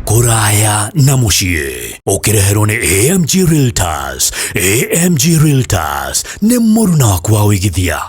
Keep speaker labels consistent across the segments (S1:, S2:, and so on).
S1: Kũraya na mũciĩ ũkĩreherwo nĩ AMG Realtors. AMG Realtors nĩ mũruna waku wa ũigithia.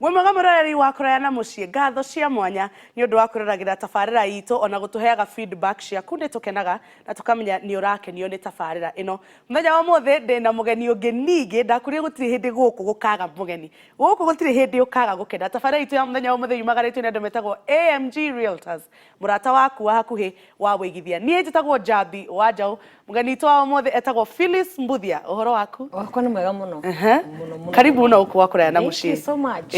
S2: Wĩ mwega mũroreri wa kũraya na mũciĩ, ngatho cia mwanya nĩ ũndũ wa kwĩroragĩra tabarĩra itũ ona gũtũheaga feedback ciaku. Nĩ tũkenaga na tũkamenya nĩ ũrakenio nĩ tabarĩra ĩno. Mũthenya wa ũmũthĩ ndĩna mũgeni ũngĩ ningĩ, ndakwĩrire gũtirĩ hĩndĩ gũkũ gũkaga mũgeni. Gũkũ gũtirĩ hĩndĩ ũkaga gũkena. Tabarĩra itũ ya mũthenya wa ũmũthĩ yumagarĩtio nĩ andũ metagwo AMG Realtors, mũrata waku wa hakuhĩ wa wĩigithia. Niĩ njĩtagwo Njambi wa Njaũ. Mũgeni witũ wa ũmũthĩ etagwo Phyllis Mbuthia. Ũhoro waku?
S3: Wakwa nĩ mwega mũno. Mũno mũno.
S2: Karibu mũno gũkũ gwa kũraya na
S3: Thank
S2: mũciĩ.
S3: you so much.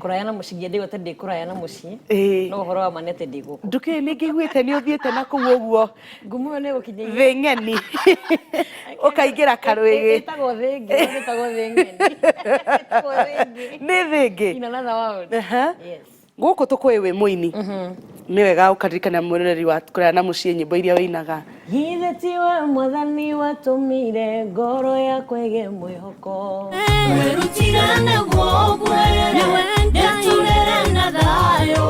S3: Kũraya na mũciĩ ngĩenda atĩ ndĩ kũraya na mũciĩ. No ũhoro wa ma nĩ atĩ ndĩ gũkũ.
S2: Ndũkĩũĩ nĩ ngĩiguĩte nĩ ũthiĩte na kũu ũguo.
S3: Ngumo ĩyo nĩ ĩgũkinyĩire.
S2: Thĩ ng'eni. Ũkaingĩra karwĩgĩ.
S3: Ĩtagwo thĩ ĩngĩ, no ndĩtagwo thĩ ng'eni. Ĩtagwo thĩ ĩngĩ.
S2: Nĩ thĩ ĩngĩ.
S3: In another world. Yes.
S2: Gũkũ tũkũĩ wĩ mũini. Nĩ wega ũkaririkana mwĩroreri wa kũraya na mũciĩ nyĩmbo iria wĩinaga.
S3: Githĩ tiwe Mwathani watũmire ngoro yakwa ĩgĩe mwĩhoko.
S4: Werutire nĩguo ũguĩre, ndĩtũrĩre na thayũ.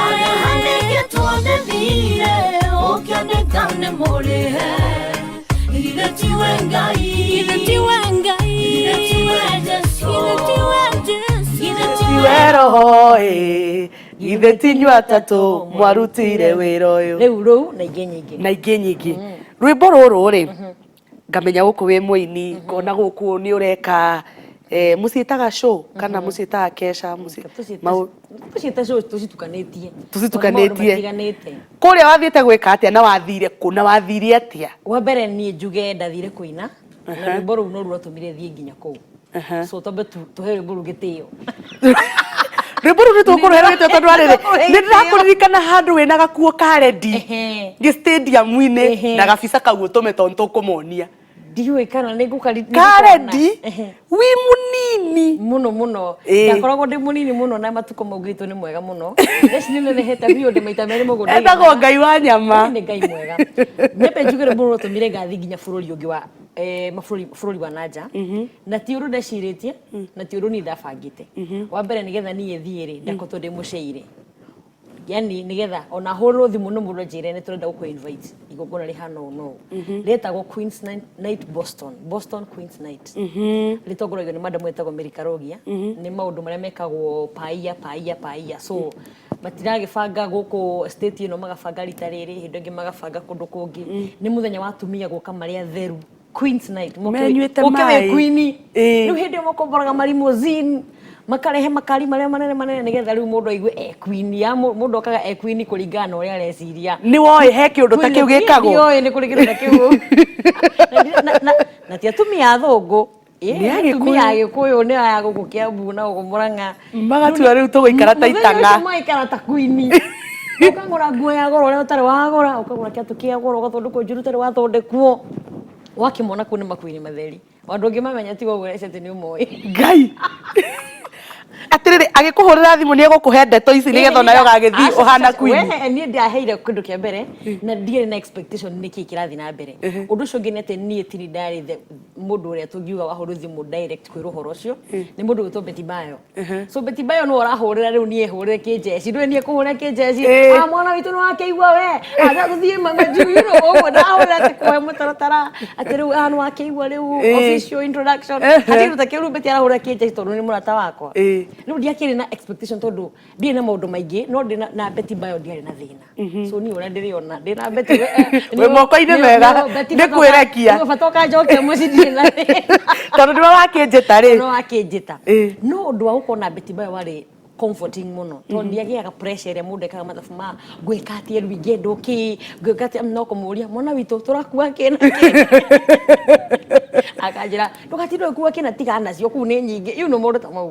S4: Arehanĩkĩtwo nĩ thirĩ, ũkĩandĩka nĩ mũrĩhe. Githĩ tiwe Ngai?
S5: Githĩ tiwe Ngai?
S4: Githĩ tiwe Jesũ?
S5: Githĩ tiwe Jesũ?
S4: Githĩ tiwe
S2: Tiwe roho ĩ, githĩ ti inyuĩ atatũ mwarutire wĩra ũyũ.
S3: Rĩu rũu na ingĩ nyingĩ.
S2: Na ingĩ nyingĩ. Rwĩmbo rũrũ rĩ, ngamenya gũkũ wĩ mũini, ngona gũkũ nĩ ũreka mũciĩtaga show kana mũciĩtaga kesha,
S3: Tũciĩte show tũcitukanĩtie.
S2: Tũcitukanĩtie.
S3: Maũndũ matiganĩte.
S2: Kũrĩa wathiĩte gwĩka atĩa na wathire kũ na wathire atĩa?
S3: Wa mbere niĩ njuge ndathire kũina na rwĩmbo rũu no rwatũmire thiĩ nginya kũu. So twambe tũhe rwĩmbo rũu gĩtĩo.
S2: Rwĩmbo rũu nĩ tũkũrũhe rwĩtwo tondũ rĩrĩ,
S3: Nĩ
S2: nĩ ndĩrakũririkana handũ wĩna gakuo ka rendi gĩ stadium-inĩ na gabica kau ũtũme tondũ nĩ tũkũmonia.
S3: Ndiũĩ kana nĩ ngũkari
S2: Ka rendi wĩ mũnini.
S3: Mũno mũno. Ndakoragwo ndĩ mũnini mũno na matukũ mau gwitũ nĩ mwega mũno. Thaa ici nĩ nenehete biũ ndĩ maita merĩ mũgũnda.
S2: Etagwo Ngai wa nyama.
S3: Nĩ Ngai mwega. Nyambe njuge rwĩmbo rũrũ rwatũmire ngathiĩ nginya bũrũri ũngĩ wa mabũrũri bũrũri wa na nja. Na ti ũndũ ndecirĩtie na ti ũndũ niĩ ndabangĩte. Wa mbere nĩgetha niĩ thiĩ rĩ, ndakoretwo ndĩ mũceire. Yani nĩgetha ona hũrĩrwo thimũ nĩ mũndũ anjĩre nĩ tũrenda gũkũ invite igongona rĩhana ũũ na ũũ. Rĩetagwo Queen's Night Boston, Boston Queen's Night. Rĩtongoragio nĩ madam wetagwo Mary Karogia. Nĩ maũndũ marĩa mekagwo paia paia paia. So matiragĩbanga gũkũ state ĩno magabanga rita rĩrĩ, hĩndĩ ĩngĩ magabanga kũndũ kũngĩ. Nĩ mũthenya wa atumia gũka marĩ atheru. Queen's Night.
S2: Menyuĩte
S3: Ũke wĩ
S2: maĩ.
S3: queen.
S2: Ĩĩ.
S3: Rĩu hĩndĩ ĩyo makomboraga marimozini makarehe makari marĩa manene manene nĩgetha rĩu mũndũ aigue e queen ya mũndũ okaga e queen kũringana na ũrĩa areciria.
S2: Nĩ woĩ he kĩũndũ ta kĩu gĩkagwo?
S3: Ndiũĩ nĩ kũrĩ kĩndũ ta kĩu. Na ti atumia athũngũ. Ĩĩ,
S2: Nĩ
S3: nĩ atumia
S2: Agĩkũyũ.
S3: Agĩkũyũ nĩ aya gũkũ Kĩambu na gũkũ Mũrang'a.
S2: Magatua rĩu tũgũikara ta
S3: Mũthenya
S2: itang'a.
S3: ũcio magaikara ta queen. Ũkagũra nguo ya goro ũrĩa ũtarĩ wagũra, ũkagũra kĩatũ kĩa goro, ũgathondekwo njuĩrĩ ũtarĩ wathondekwo. Wakĩmona kũu nĩ makuini matheri. Andũ ũngĩmamenya tiga ũguo ũreciria atĩ nĩ ũmoĩ.
S2: Ngai. Atĩrĩrĩ, agĩkũhũrĩra thimũ nĩ egũkũhe ndeto ici nĩgetha onawe ũgagĩthiĩ ũhana queen.
S3: We niĩ ndiaheire kĩndũ kĩa mbere na ndiarĩ na expectation nĩkĩ kĩrathiĩ na mbere. Ũndũ ũcio ũngĩ nĩ atĩ niĩ tini ndarĩ mũndũ ũrĩa tũngiuga wahũrwo thimũ direct kwĩrwo ũhoro ũcio nĩ mũndũ ũgwĩtwo Betty Bayo. So Betty Bayo nĩwe ũrahũrĩra rĩu niĩ hũrĩre kĩnjeci, ndũĩ niĩ kũhũrĩra kĩnjeci, ah mwana witũ nĩ wakĩigua we, ah tũthiĩ majuu, you know, ũguo ndahũrĩra atĩ kũhe mũtaratara atĩ rĩu ah nĩ wakĩigua rĩu official introduction, atĩ kĩndũ ta kĩu rĩu Betty arahũrĩra kĩnjeci tondũ nĩ mũrata wakwa. Rĩu ndiakĩrĩ na expectation tondũ ndirĩ na maũndũ maingĩ no ndĩ na Betty Bayo ndiarĩ na thĩna. So niĩ ũrĩa ndĩrĩona ndĩ na Betty
S2: Wĩ moko-inĩ mega, nĩ kwĩrekia.
S3: Bata ũkanjokia mũciĩ ndirĩ na thĩna.
S2: Tondũ nĩwe wakĩnjĩta rĩ.
S3: No wakĩnjĩta. No ũndũ wa gũkorwo na Betty Bayo warĩ comforting mũno tondũ ndiagĩaga pressure ĩrĩa mũndũ ekaga mathabu ma ngwĩka atĩa rĩu ingĩendwo kĩ ngwĩka atĩa no kũmũria mwana witũ tũrakua kĩ na kĩ akanjĩra ndũgatinde ũgĩkua kĩ na tiga nacio kũu nĩ nyingĩ you know maũndũ ta mau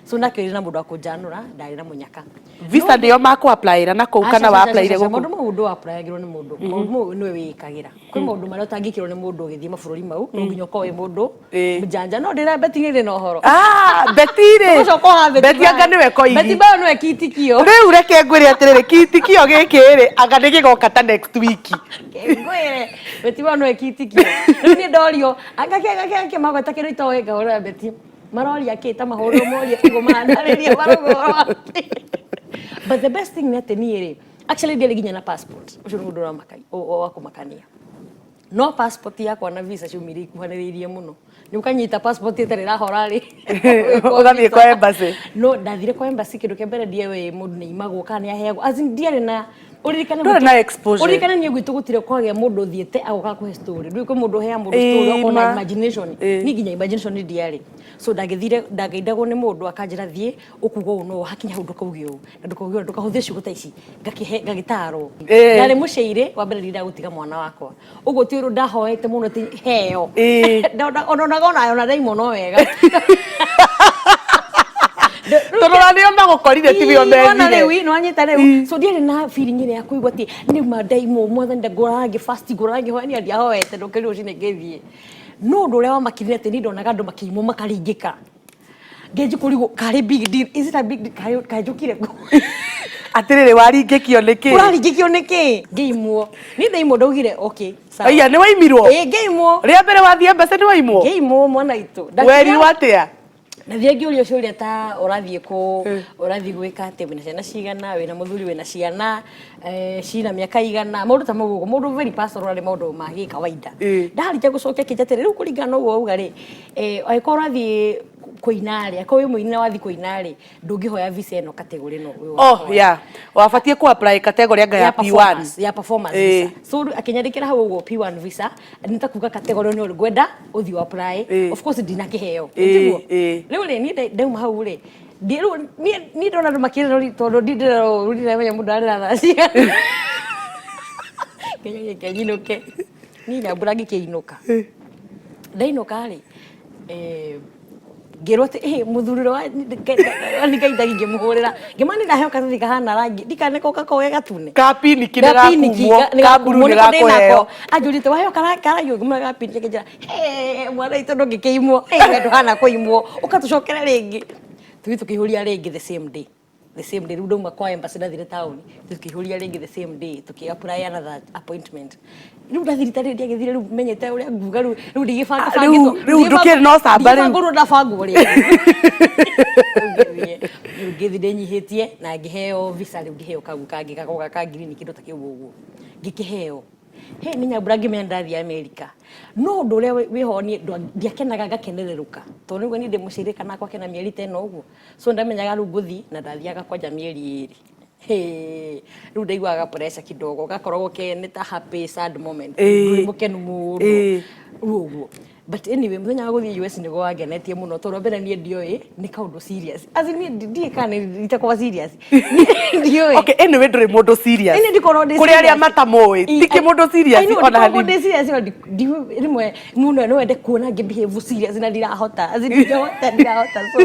S3: so ndakĩrĩ na mũndũ wa kũnjanũra ndarĩ na mũnyaka.
S2: Visa nĩyo makũ applyĩra na kũu kana wa applyire gũkũ?
S3: Maũndũ mau ndũ applyagĩrwo nĩ mũndũ. Maũndũ mau nĩwe wĩĩkagĩra. Kwĩ maũndũ marĩa ũtangĩkĩrwo nĩ mũndũ ũgĩthiĩ mabũrũri mau, no nginya ũkorwo wĩ mũndũ mũjanja. No ndĩra Betty nĩ na ũhoro.
S2: Ah, Betty rĩ.
S3: Ũcoka ũha Betty
S2: Betty anga nĩwe koigi.
S3: Betty Bayo nĩwe kitikio.
S2: Rĩu reke ngwĩre atĩrĩrĩ, kitikio gĩkĩ rĩ, anga nĩ gĩgoka ta next week.
S3: Ngwĩre, Betty Bayo nĩwe kitikio. Rĩu niĩ ndorio, anga kĩ anga kĩ anga kĩ magweta kĩndũ itoĩ ngahũrĩra Betty. Maroria kĩ ta mahũrwo moria ũguo maranarĩria marauga But the best thing nĩ atĩ niĩ rĩ, actually ndiarĩ nginya na passport. Ũcio nĩ ũndũ wa kũmakania. No passport yakwa na visa ciumire ikuhanĩrĩirie mũno. Nĩ ũkanyita passport ĩtarĩ ĩrahora rĩ.
S2: Ũgathiĩ kwa embassy.
S3: No ndathire kwa embassy, kĩndũ kĩa mbere ndiewe mũndũ nĩ imagwo kana nĩ aheagwo. As in ndiarĩ na ũririkane
S2: Ndwarĩ na exposure.
S3: Ũririkane niĩ gwitũ gũtirĩ kwagĩa mũndũ ũthiĩte agoka kũhe story. Ndũĩ kwĩ mũndũ ũheaga mũndũ story
S2: Ĩĩ,
S3: okorwo na
S2: ma.
S3: imagination.
S2: Ĩĩ.
S3: Niĩ nginya imagination ndiarĩ. So ndagĩthire ndagaindagwo nĩ mũndũ akanjĩra, thiĩ ũkuga ũũ, no hakinya hau ndũkauge ũũ na ndũkauge ũũ, ndũkahũthĩre ciugo ta ici, ngakĩhe ngagĩtarwo. Ndarĩ mũciĩ wa mbere ndagũtiga mwana wakwa ũguo ti ũndũ ndahoete mũno ti heo. Ononaga onayo na ndaimwo no wega.
S2: Tondũ ona nĩo magũkorire, ti wio.
S3: Ii, wona
S2: methire.
S3: Rĩu ii, nĩwanyita rĩu. So ndiarĩ na feeling ĩrĩa ya kũigua atĩ nĩma ndaimwo, mwathani ngũraga ngĩ fast, ngũraga ngĩhoya. Niĩ ndiahoete, ndũkĩrire rũcinĩ ngĩthiĩ. No ũndũ ũrĩa wamakirire atĩ niĩ ndonaga andũ makĩimwo makaringĩka, ngenji kũrigwo karĩ big deal, is it a big deal? Kaĩ njũkire kũ?
S2: Atĩrĩrĩ, waringĩkio nĩkĩ?
S3: Ũraringĩkio nĩkĩ ngĩimwo? Niĩ ndaimwo ndaugire okay, sawa.
S2: Aiya, nĩ waimirwo?
S3: Ĩĩ, ngĩimwo.
S2: Rĩa mbere wathiĩ embassy nĩ waimwo?
S3: Ngĩimwo, mwana witũ.
S2: Werirwo atĩa?
S3: Nathiĩ ngĩũrio ciũria ta ũrathiĩ kũ, ũrathiĩ gwĩka atĩa, wĩna ciana cigana, wĩna mũthuri, wĩna ciana cina mĩaka igana, maũndũ ta mau ũguo, maũndũ very personal, arĩ maũndũ ma gĩkawaida. Ndarĩkia gũcokia kĩnja atĩrĩ, rĩu kũringana na ũguo wauga rĩ, angĩkorwo ũrathiĩ kũina rĩ, angĩkorwo wĩ mũini na wathiĩ kũina rĩ, ndũngĩhoya visa ĩno category ĩno
S2: ũyũ Oh yeah, wabatiĩ ku apply category anga ya P1.
S3: Performance, ya performance visa. So rĩu akĩnyandĩkĩra hau ũguo P1 visa nĩ ta kuga category nĩ ngwenda ũthiĩ apply. Of course ndina kĩheo. Tiguo?
S2: Ĩĩ.
S3: Rĩu rĩ, niĩ ndauma hau rĩ, rĩu niĩ ndona andũ makĩrĩra tondũ ndindĩrera ũru, ndiramenya mũndũ arĩra thaa cigana. Nginya gĩke nyinũke niĩ Nyambura ngĩkĩinũka. Ndainũka rĩ, ngĩrwo atĩ ĩ mũthuri ũrĩa nĩngaindagia, ngĩmũhũrĩra ngĩmana nĩ ndaheo karatathi kahana rangi ndikaneko gakoragwo ge gatune.
S2: Ka piniki nĩ gakumwo, ka blue nĩ gakũheo.
S3: Anjũrĩte waheo karangi, ngĩmwĩra ga piniki, akĩnjĩra, "Hĩ, mwana witũ, ndũngĩkĩimwo. Ĩ, we ndũhana kũimwo, ũkatũcokera rĩngĩ." Tũthiĩ tũkĩihũria rĩngĩ the same day, the same day. Rĩu ndauma kwa embassy ndathire taũni, tũkĩihũria rĩngĩ the same day, tũkĩ apply another appointment. Rĩu ndathire itarĩ ndiagĩthire rĩu menyete ũrĩa nguga rĩu rĩu ndigĩbanga.
S2: Ah, rĩu ndũkĩrĩ na ũcamba rĩu.
S3: Ndingĩbanga ndabangwo rĩngĩ. Rĩu ngĩthiĩ ndĩnyihĩtie na ngĩheo visa. Rĩu ngĩheo kau kangĩ gakoga ka green, kĩndũ ta kĩu ũguo, ngĩkĩheo. He nĩ Nyambura ngĩmenya ndathiĩ Amerika. No ũndũ ũrĩa wĩho niĩ ndiakenaga ngakenererũka, tondũ nĩguo niĩ ndĩ mũcirĩ kana akwa kena mĩeri ta ĩno ũguo. So ndamenyaga rĩu ngũthiĩ na ndathiaga kwanja mĩeri 2. Hĩ, rĩu ndaiguaga pressure kidogo, gakoragwo ke nĩ ta happy sad moment. Ndũrĩ mũkenu mũno rĩu ũguo. But anyway, mũthenya wa gũthiĩ US nĩguo wangenetie mũno, tondũ wa mbere niĩ ndioĩ nĩ kaũndũ serious. As in niĩ ndiĩ kana nĩ itakorwo serious, ndiũĩ.
S2: Okay, anyway, ndũrĩ mũndũ serious.
S3: Ĩni ndikorwo ndĩ
S2: Kũrĩ arĩa
S3: serious.
S2: matamũĩ, ti kĩmũndũ serious
S3: I know,
S2: ona
S3: ndikoragwo
S2: hanini.
S3: ndĩ serious, no rĩmwe mũno no wende kuona ngĩ behave serious na ndirahota. As in ndirahota, ndirahota. So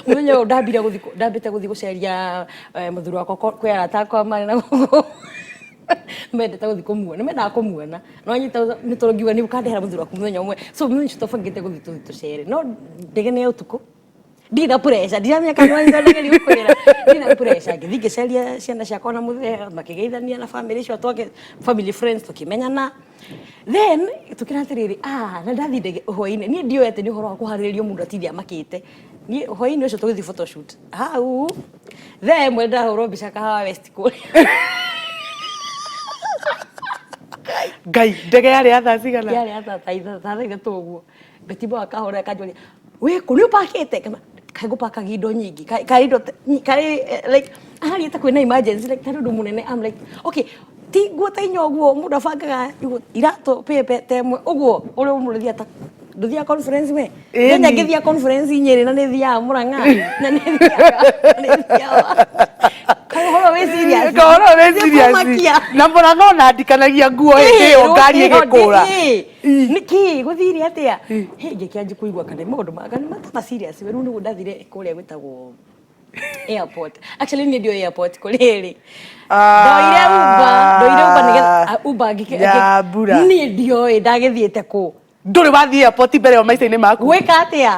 S3: mũthenya ũyũ ndambire gũthiĩ ndambĩte gũthiĩ gũceria mũthuri wakwa kwĩ arata akwa marĩ na gũkũ mendete gũthiĩ kũmuona, nĩ mendaga kũmuona no anyita nĩ tondũ ngiuga nĩ ũkandehera mũthuri waku mũthenya ũmwe. So mũthenya ũcio twabangĩte gũthiĩ tũthiĩ tũcere, no ndege nĩ ya ũtukũ, ndirĩ na pressure, ndiramenya kana nĩ ndageria gũkwĩra, ndirĩ na pressure. Ngĩthiĩ ngĩceria ciana ciakwa na mũthee, makĩgeithania na family icio twake, family friends, tũkĩmenyana. Then tũkĩra atĩrĩrĩ, ah, na ndathiĩ ndege hwainĩ, niĩ ndioĩ atĩ nĩ ũhoro wa kũharĩrĩrio mũndũ atinde amakĩte. Niĩ hwainĩ ũcio tũgĩthiĩ photoshoot hau thaa 1, ndahũrwo mbica Kahawa West kũrĩa.
S2: Ngai, ndege yarĩ ya thaa cigana?
S3: Yarĩ ya thaa 3 ũguo. Betibo akahũra akanjũria, wĩkũ, nĩ ũpakĩte? Kaĩ ngũpakagia indo nyingĩ, kaĩ indo kaĩ like aharia ta kwĩna emergency, like tarĩ ũndũ mũnene. I'm like, okay, ti nguo ta inya ũguo, mũndũ abangaga iratũ pepe ta ĩmwe ũguo, ũrĩa mũndũ thiaga ta ndũthiaga conference we. Kenya ngĩthiaga conference Nyĩrĩ na nĩ thiaga Mũrang'a na nĩ thiaga kaĩ ũhoro wĩ serious.
S2: Kahoro wĩ serious.
S3: Nĩkũmakia.
S2: Na Mũrang'a ona ndikanagia nguo hĩndĩ ĩyo ngari ĩgĩkũra.
S3: Nĩkĩ gũthire atĩa? Hĩ, ngĩkĩanji kũigua kana maũndũ maka nĩ matama serious. Rĩu nĩguo ndathire kũrĩa gwĩtagwo airport. Actually niĩ ndioĩ airport kũrĩa ĩrĩ. Ndoire Uber, ndoire Uber nĩgetha Uber
S2: Nyambura.
S3: Niĩ ndioĩ ndagĩthiĩte kũ.
S2: Ndũrĩ wathiĩ airport mbere ya maica-inĩ maku?
S3: Gwĩka atĩa?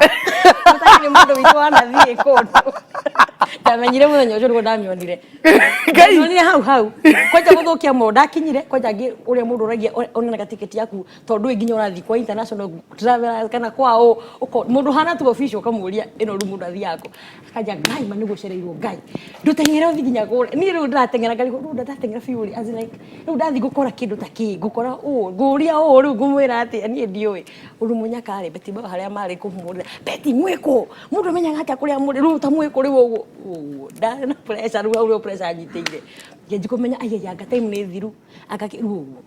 S3: Gũtarĩ nĩ mũndũ witũ wanathiĩ kũndũ. Ndamenyire mũthenya ũcio nĩguo ndamĩonire.
S2: Ngai.
S3: Ndamĩonire hau hau. Kwanja gũthũkia mũno ndakinyire kwanja ngĩ ũrĩa mũndũ ũragia onanaga tiketi yaku tondũ ndũĩ nginya ũrathiĩ kwa international travelers kana kwa ũ mũndũ hana tu official ũkamũria ĩno rĩu mũndũ athiaga kũ akanja Ngai ma nĩguo ũcereirwo Ngai ndũteng'ere ũthiĩ nginya kũrĩa niĩ rĩu ndĩrateng'era ngarigwo rĩu ndateng'era biũ rĩ as in like rĩu ndathiĩ ngũkora kĩndũ ta kĩ ngũkora ũũ ngũria ũũ rĩu ngũmwĩra atĩa niĩ ndiũĩ ũndũ mũnyaka rĩ Betty Bawa harĩa marĩ kũmũrĩra Betty mwĩkũ mũndũ amenyaga atĩa kũrĩa mũrĩ rĩu ta mwĩkũ rĩu ũguo ũguo ndarĩ na pressure rĩu hau nĩho pressure nyitĩire ngĩanjia kũmenya aiya anga time nĩ thiru anga rĩu ũguo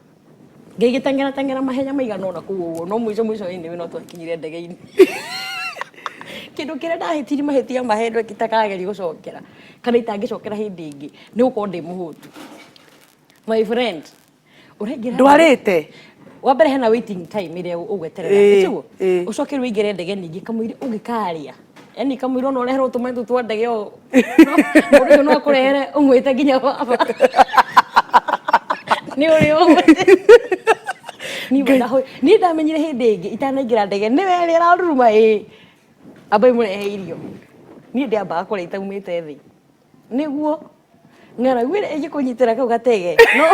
S3: ngĩgĩteng'era teng'era mahenya maigana ũna kũu ũguo no mũico mũico-inĩ no twakinyire ndege-inĩ kĩndũ kĩrĩa ndahĩtirie mahĩtia mahendwo itakageria gũcokera kana itangĩcokera hĩndĩ ĩngĩ nĩ gũkorwo ndĩ mũhũtu my friend ũraingĩra
S2: Ndwarĩte?
S3: wa mbere hena waiting time ĩrĩa ũgweterera tiguo ũcoke rĩu ũingĩre ndege ningĩ kamũira ũngĩkarĩa yani kamũira ona ũreherwo tũmaĩ tũu twa ndege o mũndũ ũcio no akũrehere ũmwĩte nginya baba nĩ ũrĩa ũmwĩte niĩ ndamenyire hĩndĩ ĩngĩ itanaingĩra ndege nĩwe ĩrĩa ĩraruruma ĩĩ ambai mũrehe irio niĩ ndĩambaga kũrĩa itaumĩte thĩ nĩguo ng'aragu ĩrĩa ĩngĩkũnyitĩra kau gatege no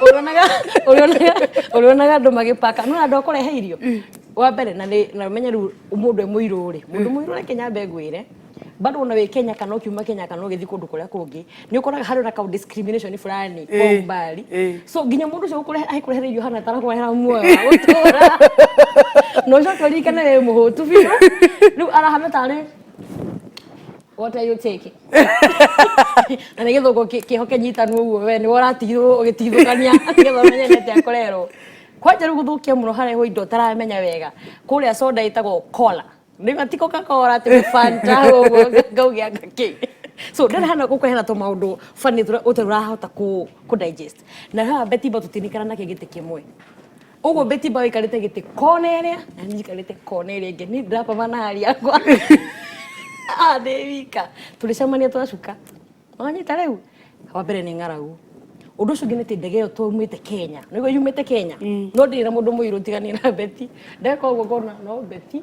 S3: ũrĩonaga ũrĩonaga ũrĩonaga andũ magĩpaka no andũ a kũrehe irio wa mbere na nĩ na ũmenye rĩu mũndũ e mũirũ rĩ mũndũ mũirũ reke nyambe ngwĩre bado ona wĩ Kenya kana ũkiuma Kenya kana ũgĩthiĩ kũndũ kũrĩa kũngĩ nĩ ũkoraga harĩ na ka discrimination fulani kwa umbali so nginya mũndũ ũcio ũkũrehe agĩkũrehera irio hana tarakũrehera muoyo wa gũtũra na ũcoke ũririkane wĩ mũhũtu biũ rĩu arahana tarĩ what are you taking na nĩ gĩthũngũ kĩho kĩnyitanu ũguo we nĩwe ũratigithwo ũgĩtigithũkania nĩgetha ũmenye nĩ atĩa kũrerwo kwanja rĩu gũthũkia mũno harehwo indo ũtaramenya wega kũrĩa soda ĩtagwo cola nĩma ti coca cola atĩ nĩ fanta ũguo ngauge anga kĩ so ndĩrĩ hana gũkũ hena tũmaũndũ funny tũrĩa ũtarĩ ũrahota kũ digest na haha Betty Bawa tũtinikana nake gĩtĩ kĩmwe ũguo Betty Bawa aikarĩte gĩtĩ kona ĩrĩa na niĩ njikarĩte kona ĩrĩa ĩngĩ niĩ ndĩrapama na hari yakwa ah ndĩ wika tũrĩcemania twacuka wanyita rĩu wa mbere nĩ ng'aragu ũndũ ũcio ũngĩ nĩ atĩ ndege ĩyo twaumĩte Kenya nĩguo yumĩte Kenya no ndirĩ na mũndũ mũirũ tiga niĩ na Betty ndeka ũguo ngona no Betty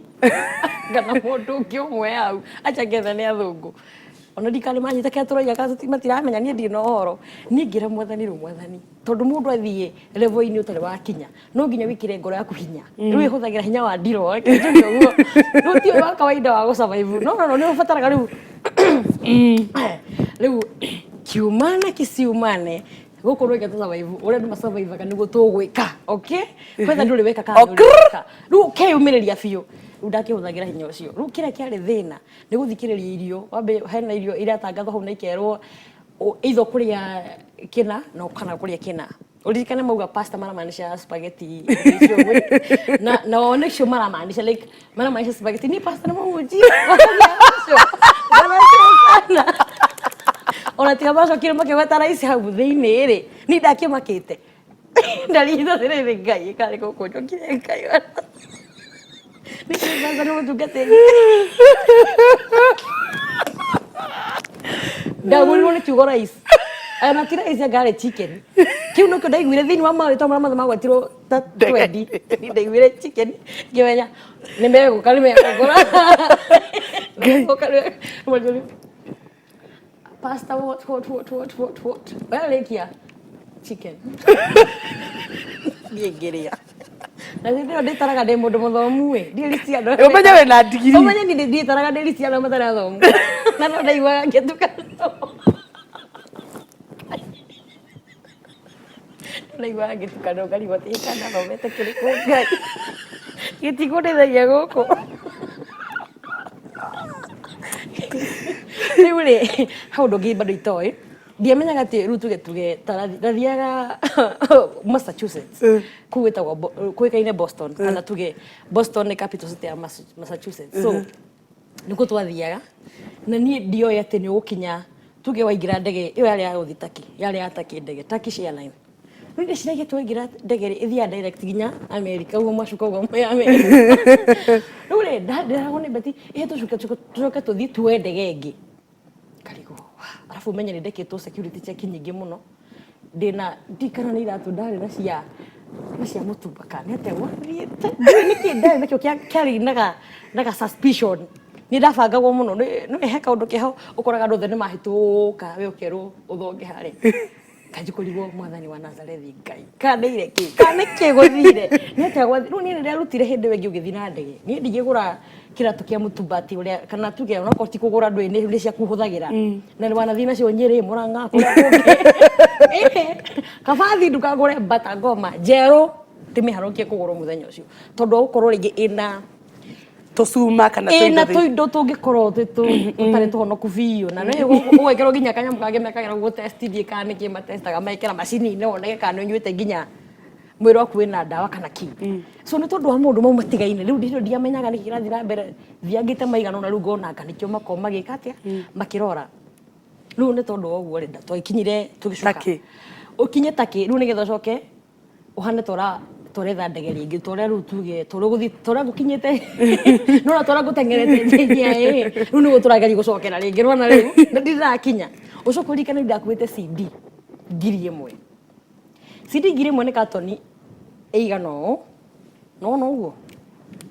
S3: kana mũndũ ũngĩ ũmwe hau acha ngetha nĩ athũngũ ona ndikana manyita kĩrĩa tũroiga kana matiramenya niĩ ndirĩ na ũhoro niĩ ngĩra mwathani rĩu mwathani tondũ mũndũ athiĩ level-inĩ ũtarĩ wakinya no nginya wĩkĩre ngoro yaku hinya rĩu ĩhũthagĩra hinya wa ndirũ reke njuge ũguo rĩu ti ũyũ wa kawaida wa gũ survive no no no nĩ ũbataraga rĩu rĩu kiumane kisiumane gũkũ rwĩga tũ survive ũrĩa andũ masurvivaga nĩguo tũgwĩka okay kwetha ndũrĩ weka kana ndũrĩ weka rĩu ũkeyũmĩrĩria biũ rĩu ndakĩhũthagĩra hinya ũcio rĩu kĩrĩa kĩarĩ thĩna nĩ gũthikĩrĩria irio wambe hena irio iratangathwo hau na ikerwo either ũkũrĩa kĩna na kana kũrĩa kĩna uririkane mauga pasta maramaanisha spaghetti icio ũguo. na na wone icio maramaanisha like maramaanisha spaghetti ni pasta nĩ mũhunjia sana ona tiga macokire makĩgweta rice hau thĩinĩ rĩ ni ndakĩmakĩte ndarigitwo atĩrĩrĩ Ngai ĩkarĩ gũkũ njokire Ngai nĩkĩ pasta nĩ mũtungatĩri ndagũrirwo nĩ kiugo rice ona ti rice anga arĩ chicken kiu nĩkĩo ndaiguire thĩinĩ wa marĩtwa marĩa mothe magwetirwo ta 20 ni ndaiguire chicken ngĩmenya nĩ megũka nĩ megũkora Megũka, nĩ- pasta what what what what what what warĩkia chicken niĩ ngĩrĩa na hĩndĩ ĩyo ndĩtaraga ndĩ mũndũ mũthomu ĩ ndirĩ list ya andũ
S2: Ũmenye wĩna ndigiri.
S3: ũmenye niĩ ndĩtaraga ndĩ list ya andũ matarĩ athomu na no ndaiguaga ngĩtukana ndaiguaga ngĩtukana ũkarigwo atĩ ĩ kana thomete kĩrĩkũ Ngai gĩtikũndeithagia gũkũ rĩu rĩ hau ũndũ ũngĩ bado itoĩ ndiamenyaga atĩ rĩu tuge tuge ta ndathiaga Massachusetts kũu gwĩtagwo kũĩkaine Boston kana tuge Boston nĩ capital city ya Massachusetts so nĩkuo twathiaga na niĩ ndioĩ atĩ nĩ ũgũkinya tuge waingĩra ndege ĩyo yarĩ ya gũthiĩ Turkey yarĩ ya Turkey ndege Turkish Airline rĩu ndeciragia twaingĩra ndege rĩ ĩthiaga direct nginya America ũguo macuka ũguo mwĩ America rĩu rĩ ndĩragwo nĩ Betty ĩhe tũcuke tũcoke tũthiĩ tuoe ndege ĩngĩ karigwo arabu ũmenye nĩ ndekĩtwo security check nyingĩ mũno ndĩna ndikana nĩ iratũ ndarĩ na cia na cia mũtumba kana nĩ atĩa gwathiĩte ndiũĩ nĩkĩ ndarĩ nakĩo kĩarĩ na ga suspicion Niĩ ndabangagwo mũno, nĩ he kaũndũ keho ũkoraga andũ othe nĩ mahĩtũka, we ũkerwo ũthonge harĩa. Kanji kũrigwo mwathani wa Nazarethi Ngai kana ndeire kĩ kana nĩkĩ gũthire nĩ atĩa gwathi rĩu niĩ nĩnderutire hĩndĩ ĩyo ĩngĩ ũgĩthiĩ na ndege niĩ ndingĩgũra kĩratũ kĩa mũtumba atĩ ũrĩa kana tuge onakorwo ti kũgũra ndũĩ nĩ ciaku ũhũthagĩra na nĩ wanathiĩ nacio Nyĩrĩ Mũrang'a kũrĩa kũngĩ. Kaba thiĩ nduka ngũre bata ngoma njerũ ndĩmĩharũkie kũgũrũ mũthenya ũcio tondũ wa gũkorwo rĩngĩ ĩna
S2: Tũcuma kana
S3: ĩna
S2: tũindo thĩ.
S3: Tũindo tũngĩkorwo twĩ tũtarĩ tũhonoku biũ na nĩ ũgekĩrwo nginya kanyamũ kangĩ mekagĩra gũ test thiĩ kana nĩkĩ matestaga mekĩra macini-inĩ woneke kana nĩ ũnyuĩte nginya mwĩrĩ waku wĩna ndawa kana kĩ. So nĩ tondũ wa maũndũ mau matigaine rĩu ndĩrĩ ndiamenyaga nĩkĩ kĩrathiĩ na mbere thiangĩte maigana ũna rĩu ngona anga nĩkĩo makoragwo magĩka atĩa makĩrora. Rĩu nĩ tondũ wa ũguo rĩ twakinyire tũgĩcoka
S2: Turkey.
S3: Ũkinye Turkey rĩu nĩgetha ũcoke ũhane tora toretha ndege rĩngĩ tore rĩu tuge tore gũthiĩ tore ngũkinyĩte nona tore ngũteng'erete njia ĩ rĩu nĩguo tũrageria gũcokera rĩngĩ nona rĩu na ndirakinya ũcoke ũririkane ndakuĩte CD 1000. CD 1000 nĩ katoni ĩigana ũũ nona ũguo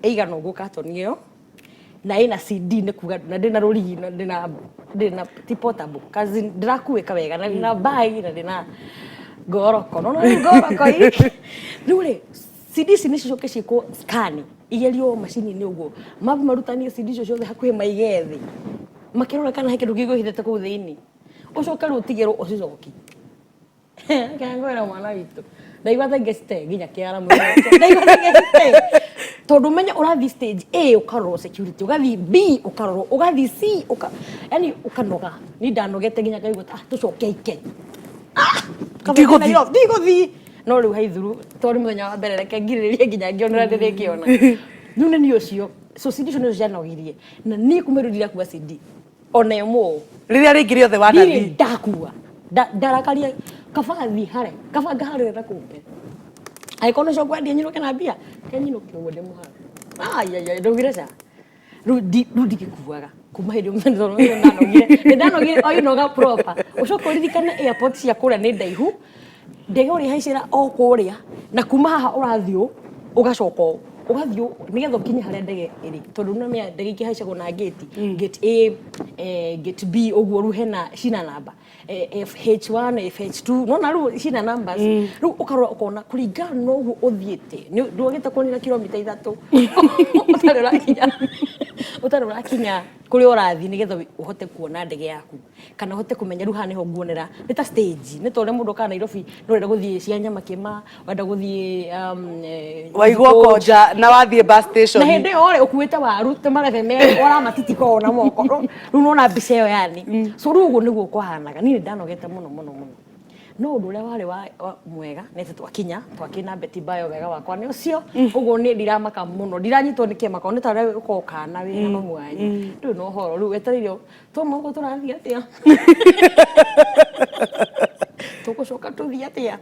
S3: ĩigana ũguo katoni ĩyo na ĩna CD nĩ kuga na ndĩna rũrigi na ndĩna ti portable kazi ndĩrakuĩka wega na ndĩna bag na ndĩna ngoroko nona rĩu ngoroko ii rĩu rĩ CD ici nĩ cicoke ciĩkwo scan igerio macini-inĩ ũguo mambe marutanie CD icio ciothe hakuhĩ maige thĩ makĩrora kana he kĩndũ kĩngĩ kũu thĩinĩ ũcoke rĩu ũtigĩrwo ũcicokie. Reke ngwĩre mwana witũ ndaigua ta ingĩcite nginya kĩara mũthenya ũcio. Ndaigua ta ingĩcite tondũ ũmenye ũrathiĩ stage A ũkarorwo security ũgathiĩ B ũkarorwo ũgathiĩ C ũka yani ũkanoga. Niĩ ndanogete nginya ngaigua ta ah, tũcoke ike. Ah, kaba
S2: Ndigũthiĩ.
S3: Nairobi, ndigũthiĩ no rĩu haithuru tondũ nĩ mũthenya wa mbere reke ngirĩrĩrie nginya ngĩonera ndĩrĩkĩona. Rĩu nĩ niĩ ũcio so CD icio nĩcio cianogirie na niĩ kuma rĩu ndirakua CD ona ĩmwe.
S2: Rĩrĩa rĩngĩ rĩothe
S3: ndirĩ
S2: wanathiĩ
S3: ndakua. Ndarakaria kaba thiĩ harĩa kaba ngaharĩra na kũu mbere angĩkorwo nĩcio ngwendia nyinũke na mbia ke nyinũke ũguo ndĩmũhara ayaya ndaugire ca rĩu rĩu ndigĩkuaga kuma hĩndĩ ĩyo mũthenya tondũ nĩ ndanogire nĩ ndanogire o inoga proper. Ũcoke ũririkane airport cia kũrĩa nĩ ndaihu ndege ũrĩhaicĩra o kũrĩa na kuma haha ũrathiĩ ũũ ũgacoka ũũ ũgathiĩ ũũ nĩgetha ũkinye harĩa ndege ĩrĩ tondũ nĩ ndege ikĩhaicagwo na gate gate A, gate B ũguo rĩu hena cina namba, FH1 FH2 nona rĩu cina numbers. Rĩu ũkarora ũkona kũringana na ũguo ũthiĩte ndwagĩte kũnina kilomita 3 ũtarĩ ũrakinya kũrĩa ũrathiĩ nĩgetha ũhote kuona ndege yaku kana ũhote kũmenya rĩu haha nĩho nguonera nĩ ta stage nĩ ta ũrĩa mũndũ okaga Nairobi no ũrenda gũthiĩ cia Nyamakĩma ũrenda gũthiĩ
S2: waigua
S3: Coach.
S2: Konja na wathiĩ bus station.
S3: Na hĩndĩ ĩyo rĩ ũkuĩte waru ta marebe merĩ ũramatitika ũũ na moko rĩu nona mbica ĩyo yani. So rĩu ũguo nĩguo kwahanaga niĩ nĩ ndanogete mũno mũno mũno no ũndũ ũrĩa warĩ wa mwega nĩ atĩ twakinya twakĩna Betty Bayo wega wakwa nĩ ũcio ũguo niĩ ndiramaka mũno ndiranyitwo nĩ kĩmako nĩ ta ũrĩa ũkoragwo kana wĩna mamu wanyu ndũrĩ na ũhoro rĩu wetereire twauma ũguo tũrathiĩ atĩa tũgũcoka tũthiĩ atĩa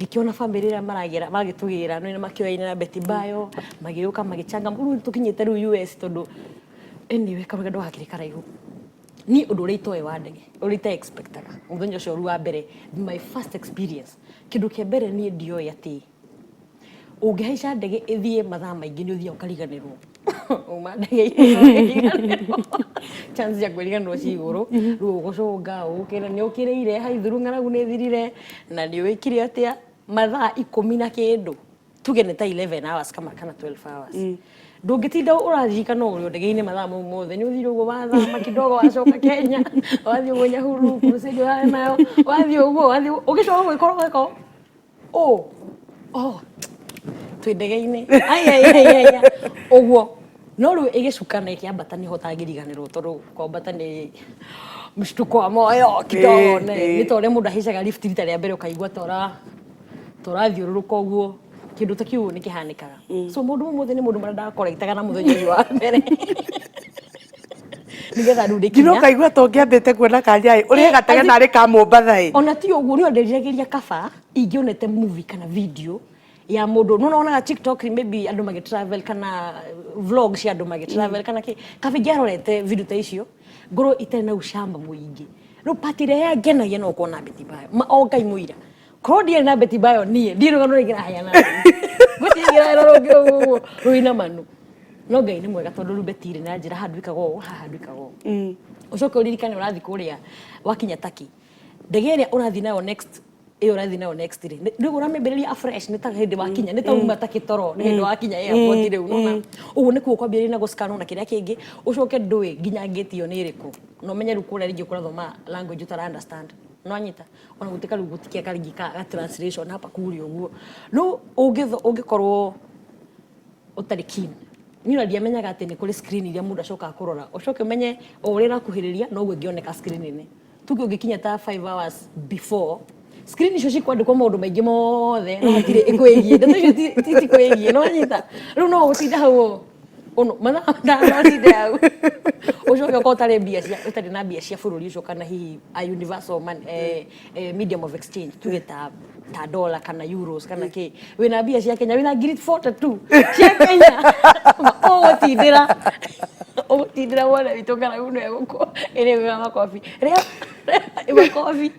S3: ngĩkĩona bamĩrĩ ĩrĩa maragĩra magĩtũgĩra nĩ makĩoyaine na Betty Bayo magĩũka magĩchanga rĩu tũkinyĩte rĩu US tondũ anyway karũgendo gakĩrĩ karaihu. Niĩ ũndũ ũrĩa itoĩ wa ndege ũrĩa ita expectaga mũthenya ũcio rĩu wa mbere my first experience kĩndũ kĩa mbere niĩ ndioĩ atĩ ũngĩhaica ndege ĩthiĩ mathaa maingĩ nĩ ũthiaga ũkariganĩrwo uma ndege-inĩ chance cia kwĩriganĩrwo ci igũrũ rĩu ũgũcũnga ũkĩre nĩ ũkĩrĩire haithuru ng'aragu nĩ ĩthirire na nĩ wĩkire atĩa mathaa 10 na kĩndũ tuge nĩ ta 11 hours kana 12 hours ndũngĩtinda ũraririkana ũrĩ ndege-inĩ mathaa mau mothe nĩ ũthire ũguo wathama kidogo wacoka Kenya wathiĩ ũguo Nyahururu crusade ũrarĩ nayo wathiĩ ũguo wathiĩ ũgĩcoka gwĩkora ũgeko oh twĩ ndege-inĩ ai ai ai ai ũguo no rĩu ĩgĩcuka na ĩkĩambata nĩho ũtangĩriganĩrwo tondũ kwambata nĩ mshtuko wa moyo kidogo nĩ ta ũrĩa mũndũ ahaicaga lift rita rĩa mbere ũkaigua ta ũrathiũrũrũka ũguo kĩndũ ta kĩu nĩ kĩhanĩkaga. So mũndũ ũmũthĩ nĩ mũndũ marĩa ndakorektaga na mũthenya ũcio wa mbere nĩgetha rĩu
S2: nginya
S3: ndĩkinya
S2: ũkaigua ta ũngĩambĩte kuona kanya ĩ ũrĩhe gatege narĩ ka Mombatha ĩ.
S3: Ona ti ũguo nĩ nderiragĩria kaba ingĩonete movie kana video ya mũndũ nĩ wonaga TikTok maybe andũ magĩ travel kana vlog cia andũ magĩ travel kana kĩ kaba ingĩarorete video ta icio ngorwo itarĩ na ũcamba mũingĩ rĩu part ĩrĩa yangenagia no kuona Betty Bayo ma o Ngai mũira korwo ndiarĩ na Betty Bayo niĩ ndiĩ rũgano rũngĩ raheana ngwĩciria rũngĩ ũguo rwĩna manu. No Ngai nĩ mwega tondũ rĩu betirĩ na njĩra haha ndwĩkaga ũũ, haha ndwĩkaga ũũ. Ũcoke ũririkane ũrathiĩ kũrĩa wakinya Turkey, ndege ĩrĩa ũrathiĩ nayo next, ĩyo ũrathiĩ nayo next rĩ, rĩu ũramĩambĩrĩria afresh, nĩ ta hĩndĩ wakinya, nĩ ta uma Turkey toro, nĩ hĩndĩ wakinya airport rĩu nona ũguo nĩkuo kwambĩrĩria na gũscanwo na kĩrĩa kĩngĩ, ũcoke ndũĩ nginya gate ĩyo nĩ ĩrĩkũ, na ũmenye rĩu kũrĩa rĩngĩ ũkũrathoma language ũtara understand, nĩwanyita? Ona gũtuĩka rĩu gũtikĩa karĩngĩ ka translation hapa kũrĩa ũguo, no ũngĩkorwo ũtarĩ keen, niĩ ona ndiamenyaga atĩ nĩ kũrĩ screen iria mũndũ acokaga kũrora, ũcoke ũmenye o ũrĩa ĩrakuhĩrĩria noguo ĩngĩoneka screen-inĩ. Tuge ũngĩkinya ta 5 hours before, screen icio cikwandĩkwo maũndũ maingĩ mothe no hatirĩ ĩkwĩgiĩ, ndeto icio tikwĩgiĩ, nĩwanyita? Rĩu no ũtinde hau ũũ ũno mathaa matano ũtinde hau, ũcoke ũkorwo ũtarĩ mbia cia, ũtarĩ na mbia cia bũrũri ũcio kana hihi a universal money, medium of exchange, tuge ta dollar kana euros kana kĩ, wĩna mbia cia Kenya, wĩna ngiri 42 cia Kenya, ũgũtindĩra mwana witũ ng'aragu no ĩgũkũ ĩrĩgũra makobi, rĩa makobi.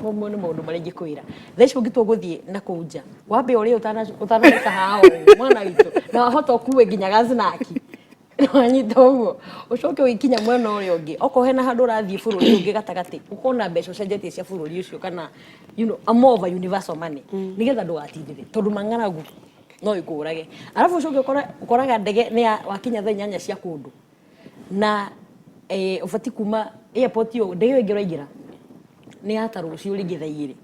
S3: Mau nĩ maũndũ marĩa ingĩkwĩra. Thaa ici ũngĩtua gũthiĩ na kũu nja, wambe ũrĩe ũtanareka haha ũguo mwana witũ, na wahota ũkue nginya gacinaki, nĩwanyita ũguo, ũcoke ũgĩkinya mwena ũrĩa ũngĩ, okorwo hena handũ ũrathiĩ bũrũri ũngĩ gatagatĩ, ũkorwo na mbeca ũcenjetie cia bũrũri ũcio kana you know, a more of a universal money, nĩgetha ndũgatindĩre, tondũ mang'aragu no ĩkũrage. Arabu ũcoke ũkoraga ndege nĩ ya wakinya thaa 8 cia kũndũ, na ũbatiĩ kuma airport ĩyo, ndege ĩyo ĩngĩ ũraingĩra nĩ ya ta rũciũ rĩngĩ thaa 2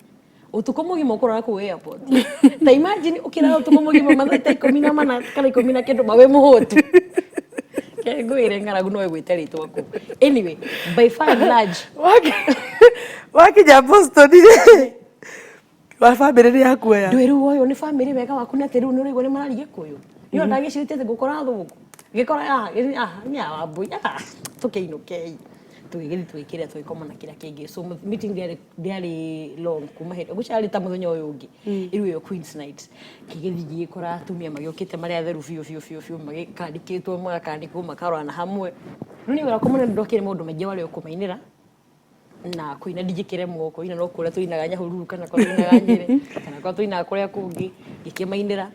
S3: ũtukũ mũgima ũkũrara kũu airport. Ta imagine ũkĩrara ũtukũ mũgima mathaa ta 14 kana 10 na kĩndũ ma wĩ mũhũtu. Ke ngwĩre ng'aragu no ĩgwĩte rĩtwa kũu. Anyway, by far and large,
S2: Wakinya Boston rĩ, wa bamĩrĩ nĩ yakuoya?
S3: Ndũĩ rĩu ũyũ nĩ bamĩrĩ, wega waku nĩ atĩ rĩu nĩ ũraigua nĩ mararia Gĩkũyũ. Niĩ ona ndagĩcirĩtie atĩ ngũkora athũngũ. Ngĩkora nĩ a Wambũi, tũkĩinũkei. Tũgĩgĩthiĩ tũgĩkĩrĩa tũgĩkoma na kĩrĩa kĩngĩ. So meeting ndĩarĩ long kuma hĩndĩ, ngwĩciria yarĩ ta mũthenya ũyũ ũngĩ. Rĩu ĩyo Queen's Night. Ngĩgĩthiĩ ngĩgĩkora atumia magĩũkĩte marĩ atheru biũ biũ biũ biũ, magĩkandĩkĩtwo magakandĩkwo makarorana hamwe. Rĩu niĩ wĩra wakwa mũnene ndokire maũndũ maingĩ warĩ o kũmainĩra na kũina ndingĩkĩremwo, kũina no kũrĩa tũinaga Nyahururu kana kwa tũinaga Nyĩrĩ kana kwa tũinaga kũrĩa kũngĩ, ngĩkĩmainĩra.